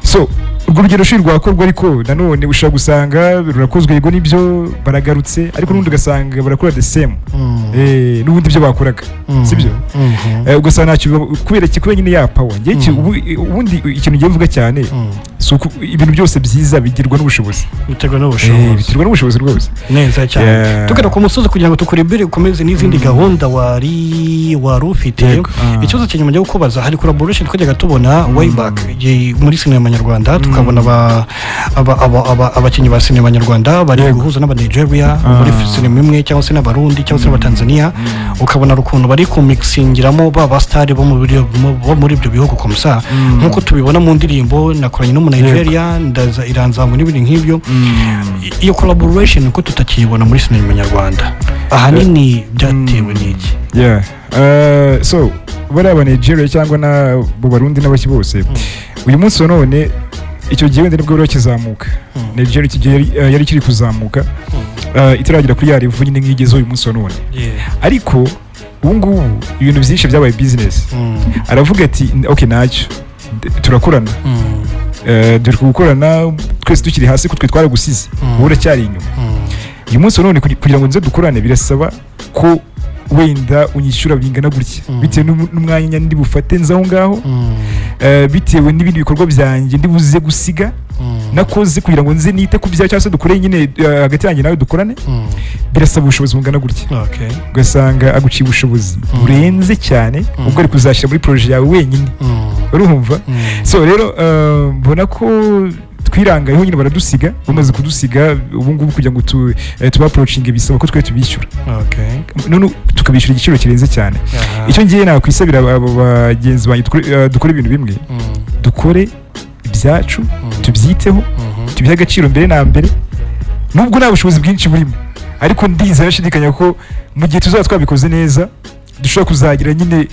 [SPEAKER 1] So urwo rugendo shuri rwakorwa, ariko nanone ushobora gusanga rurakozwe, yego nibyo, baragarutse, ariko n'ubundi ugasanga barakora the same, n'ubundi ibyo bakoraga, sibyo? Ugasanga ntacyo kubera iki? Kubera nyine ya power. Njye ubundi ikintu ngiye mvuga cyane si ibintu byose byiza bigirwa n'ubushobozi.
[SPEAKER 2] Biterwa n'ubushobozi.
[SPEAKER 1] Biterwa n'ubushobozi rwose.
[SPEAKER 2] Neza cyane. Tugana ku musozi kugira ngo tukurebere ukomeze n'izindi gahunda wari ufite.
[SPEAKER 1] Yego.
[SPEAKER 2] Ikibazo cya nyuma njya kukubaza, hari collaboration twajyaga tubona way back muri sinema nyarwanda, tukabona abakinnyi ba sinema nyarwanda bari guhuza n'aba Nigeria muri sinema imwe, cyangwa se n'Abarundi, cyangwa se n'Abatanzania, ukabona hari ukuntu bari kumixingiramo ba basitari bo muri ibyo bihugu comme ça, nk'uko tubibona mu ndirimbo nakoranye no mu Nigeria, ndaza iranzamu n'ibindi nk'ibyo. Iyo collaboration uko tutakiyibona muri sinema nyarwanda, ahanini byatewe n'iki?
[SPEAKER 1] Yeah. So bariya aba Nigeria cyangwa na bo Barundi n'abaki bose, uyu munsi wa none, icyo gihe wenda nibwo bari bakizamuka. Nigeria icyo gihe yari ikiri kuzamuka, itaragera kuri ya level nyine nk'igezeho uyu munsi wa none. Ariko ubu ngubu ibintu byinshi byabaye business. Aravuga ati: "Ok, ntacyo, turakorana, dore gukorana twese tukiri hasi, ko twe twaragusize, wowe uracyari inyuma." Uyu munsi wa none kugira ngo nze dukorane birasaba ko wenda unyishyura bingana gutya, bitewe n'umwanya ndi bufate nza aho ngaho, bitewe n'ibindi bikorwa byanjye ndi buze gusiga nakoze kugira ngo nze nite ku byawe, cyangwa se dukore nyine, hagati yanjye nawe dukorane, birasaba ubushobozi bungana gutya. Ugasanga aguciye ubushobozi burenze cyane ubwo ari kuzashyira muri projet yawe wenyine. Urumva? So rero, mbona ko twirangayeho nyine, baradusiga. Bamaze kudusiga, ubu ngubu kugira ngo tuba approaching bisaba ko twe tubishyura, none tukabishyura igiciro kirenze cyane. Icyo ngiye nakwisabira abo bagenzi banjye dukore ibintu bimwe, dukore ibyacu, tubyiteho, tubihe agaciro mbere na mbere, nubwo nta bushobozi bwinshi burimo, ariko ndizera nashidikanya ko mu gihe tuzaba twabikoze neza, dushobora kuzagira nyine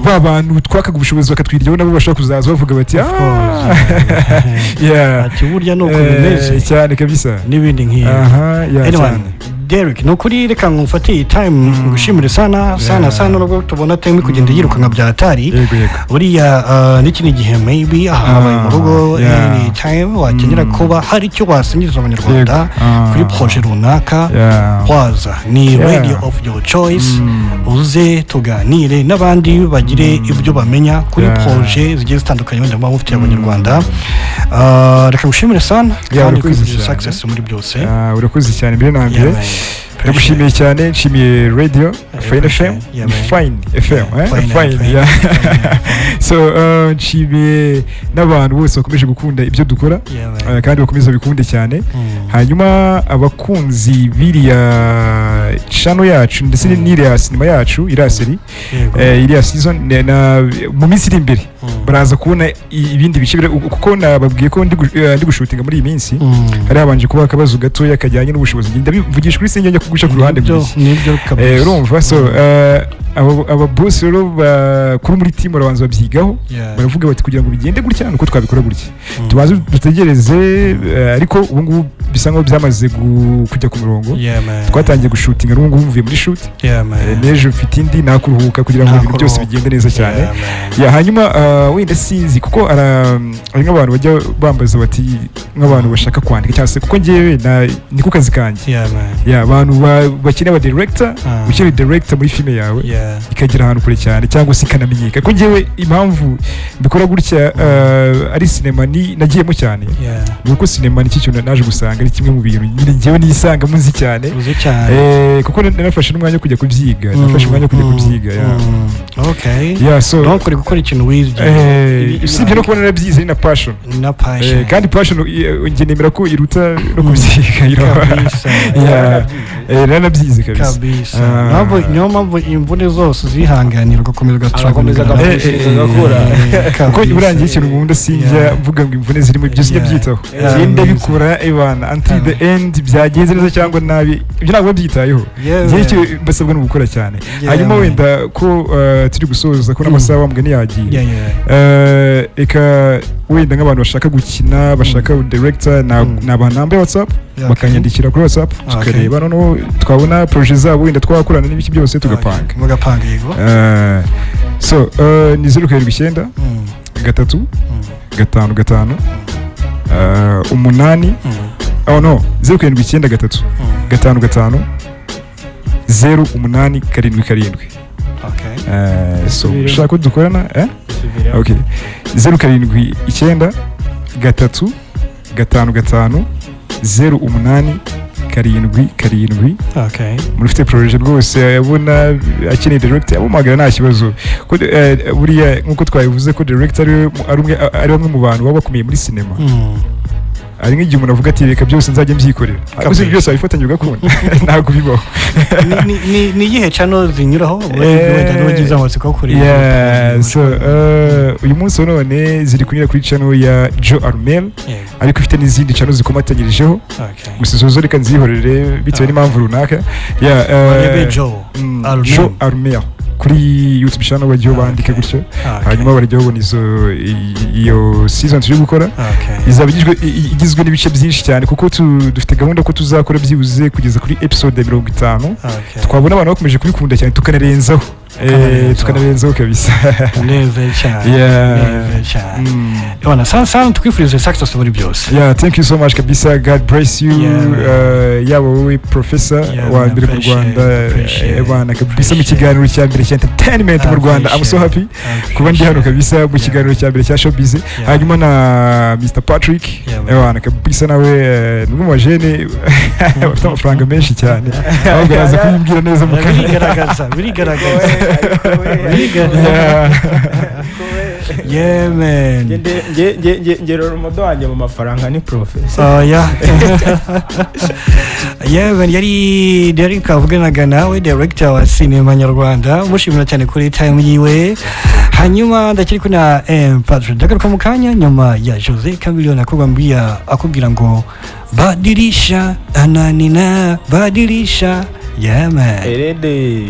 [SPEAKER 1] ba bantu twakaga ubushobozi bakatwiryaho, nabo bashobora kuzaza bavuga bati:
[SPEAKER 2] Of course.
[SPEAKER 1] "Ah, yeah."
[SPEAKER 2] Ati burya ni uko bimeze.
[SPEAKER 1] Cyane kabisa.
[SPEAKER 2] N'ibindi nk'ibi.
[SPEAKER 1] Aha, yeah,
[SPEAKER 2] Anyway,
[SPEAKER 1] cyane.
[SPEAKER 2] Derek, ni ukuri reka ngufate iyi time ngushimire sana sana sana, nubwo tubona time iri kugenda yiruka nka bya hatari.
[SPEAKER 1] Yego yego.
[SPEAKER 2] Buriya n'iki ni igihe maybe aha wabaye mu rugo, any time wakenera kuba hari icyo wasingiza Abanyarwanda kuri projet runaka, waza ni radio of your choice, uze tuganire n'abandi bagire ibyo bamenya kuri projet zigiye zitandukanye wenda muba mufitiye Abanyarwanda. Reka ngushimire sana
[SPEAKER 1] Yeah,
[SPEAKER 2] kandi
[SPEAKER 1] urakoze
[SPEAKER 2] kwifurije
[SPEAKER 1] cyane.
[SPEAKER 2] success muri byose.
[SPEAKER 1] Ah, urakoze cyane mbere na mbere.
[SPEAKER 2] Yeah, man.
[SPEAKER 1] Ndagushimiye cyane, nshimiye radio Fine FM.
[SPEAKER 2] Yeah, man.
[SPEAKER 1] Fine FM, eh?
[SPEAKER 2] Fine
[SPEAKER 1] Fine,
[SPEAKER 2] FM.
[SPEAKER 1] yeah.
[SPEAKER 2] Fine.
[SPEAKER 1] So nshimiye n'abantu bose bakomeje gukunda ibyo dukora,
[SPEAKER 2] Yeah, man.
[SPEAKER 1] kandi bakomeza bikunde cyane. Hanyuma abakunzi b'iriya channel yacu ndetse n'iriya sinema yacu, iriya série, iriya season, mu minsi iri imbere baraza kubona ibindi bice kuko nababwiye ko ndi gushootinga muri iyi minsi. Hari habanje kuba akabazo gatoya kajyanye n'ubushobozi. Ndabivugisha kuri sinjya njya kuguca ku ruhande
[SPEAKER 2] Nibyo,
[SPEAKER 1] buri gihe.
[SPEAKER 2] nibyo kabisa.
[SPEAKER 1] Urumva? So aba boss rero bakuru muri team barabanza babyigaho, baravuga bati: "Kugira ngo bigende gutya nuko twabikora gutya, tubanze dutegereze." Ariko ubu ngubu bisa nkaho byamaze kujya ku murongo.
[SPEAKER 2] Yeah, man.
[SPEAKER 1] Twatangiye gushutinga, n'ubu ngubu mvuye muri shoot.
[SPEAKER 2] Yeah, man.
[SPEAKER 1] N'ejo mfite indi, nakuruhuka kugira ngo ibintu byose
[SPEAKER 2] Nakuruhuka.
[SPEAKER 1] bigende neza cyane.
[SPEAKER 2] Yeah, man.
[SPEAKER 1] Yeah, hanyuma wenda sinzi kuko hari nk'abantu bajya bambaza bati nk'abantu bashaka kwandika cyangwa se kuko njyewe ni ku kazi kanjye.
[SPEAKER 2] Yeah, man.
[SPEAKER 1] Yeah, abantu bakeneye aba director, ukeneye director muri filime yawe ikagera ahantu kure cyane cyangwa se ikanamenyekana, kuko njyewe impamvu mbikora gutya, ari sinema ni nagiyemo cyane, ni uko sinema ni cyo kintu naje gusanga ari kimwe mu bintu nyine njyewe nisangamo nzi cyane.
[SPEAKER 2] Uzi cyane.
[SPEAKER 1] Kuko nafashe n'umwanya wo kujya kubyiga, nafashe umwanya wo kujya kubyiga, yeah.
[SPEAKER 2] Okay.
[SPEAKER 1] Yeah, so
[SPEAKER 2] Donc uri gukora ikintu wize.
[SPEAKER 1] Usibye no kuba narabyize, ni na passion.
[SPEAKER 2] Na passion.
[SPEAKER 1] Kandi passion, njye nemera ko iruta no kubyiga.
[SPEAKER 2] Kabisa.
[SPEAKER 1] Yeah. Naranabyize kabisa.
[SPEAKER 2] Kabisa.
[SPEAKER 1] Ah.
[SPEAKER 2] Niyo mpamvu imvune zose uzihanganira, ugakomeza
[SPEAKER 3] Agakomeza
[SPEAKER 2] ugastrugglinga.
[SPEAKER 3] agapushinga, agakora.
[SPEAKER 1] Kuko burangiye ikintu nkunda, sinjya mvuga ngo imvune zirimo, ibyo sinjya byitaho.
[SPEAKER 2] Yeah.
[SPEAKER 1] Njye ndabikora ibana until the end, byagenze neza cyangwa nabi, ibyo ntabwo mbyitayeho. Njye icyo mbasabwa ni ugukora cyane. Hanyuma wenda ko turi gusoza, ko n'amasaha wa mugani yagiye, reka wenda nk'abantu bashaka gukina, bashaka director, nabaha namba ya WhatsApp, bakanyandikira kuri WhatsApp, tukareba, noneho twabona projet zabo, wenda twakorana n'ibiki byose, tugapanga.
[SPEAKER 2] Okay. Mugapanga, yego.
[SPEAKER 1] So ni 079 3 5 5 8, oh no, 0793 5 5 0 8 7 7. So
[SPEAKER 3] Subiremo.
[SPEAKER 1] ushaka ko dukorana, eh?
[SPEAKER 3] Subiremo.
[SPEAKER 1] Okay, 0793 5 5 0 8 7 7. Umuntu ufite projet rwose abona akeneye director, amuhamagara nta kibazo. Ko buriya nk'uko twabivuze ko director ari umwe, ari bamwe mu bantu baba bakomeye muri sinema. Hari nk'igihe umuntu avuga ati reka byose nzajya mbyikorera, ariko si byose wabifatanya ugakunda, ntabwo bibaho.
[SPEAKER 2] Ni iyihe channel zinyuraho wenda n'ugize amatsiko yo kureba?
[SPEAKER 1] Yeah, so uyu munsi wa none ziri kunyura kuri channel ya Joe Armel, ariko ifite n'izindi channel zikomatanyirijeho. Gusa izo zo reka nzihorere bitewe n'impamvu runaka. Yeah,
[SPEAKER 2] Barebe Joe Armel.
[SPEAKER 1] Joe Armel kuri YouTube channel, bajyaho bandike gutyo, hanyuma barajya babona iyo season turi gukora. Izaba igizwe n'ibice byinshi cyane, kuko dufite gahunda ko tuzakora byibuze kugeza kuri episode ya 50. Twabona abantu bakomeje kubikunda cyane, tukanarenzaho.
[SPEAKER 2] Tukanarenzaho.
[SPEAKER 1] Tukanarenzaho kabisa.
[SPEAKER 2] Neza cyane.
[SPEAKER 1] Yeah.
[SPEAKER 2] Neza cyane. Bwana, sana sana tukwifurize success muri byose.
[SPEAKER 1] Yeah, thank you so much kabisa. God bless you.
[SPEAKER 2] Yeah, man.
[SPEAKER 1] Yaba wowe professor
[SPEAKER 2] Yeah,
[SPEAKER 1] wa
[SPEAKER 2] man,
[SPEAKER 1] mbere mu
[SPEAKER 2] appreciate,
[SPEAKER 1] Rwanda,
[SPEAKER 2] appreciate,
[SPEAKER 1] bana kabisa, mu
[SPEAKER 2] appreciate.
[SPEAKER 1] kiganiro cya mbere cya entertainment mu Rwanda. I'm so happy kuba ndi hano kabisa mu kiganiro cya mbere cya showbiz. Hanyuma na Mr Patrick,
[SPEAKER 2] Yeah, man.
[SPEAKER 1] bana kabisa, nawe ni umwe mu bajene bafite amafaranga menshi cyane, ahubwo araza kubimbwira neza mu kanya.
[SPEAKER 2] Birigaragaza, birigaragaza.
[SPEAKER 1] Yeah.
[SPEAKER 2] Yeah, man.
[SPEAKER 3] Nge role model wanjye mu mafaranga ni professor.
[SPEAKER 2] Oh, yeah. Yeah, man, yari Derek avuganaga nawe, director wa sinema nyarwanda, mushimira cyane kuri time yiwe. Hanyuma ndakiri kuna Patrick, ndagaruka mu kanya nyuma ya Jose Chameleone akubwira, akubwira ngo badirisha ananina badirisha. Yeah, man.
[SPEAKER 3] Erede.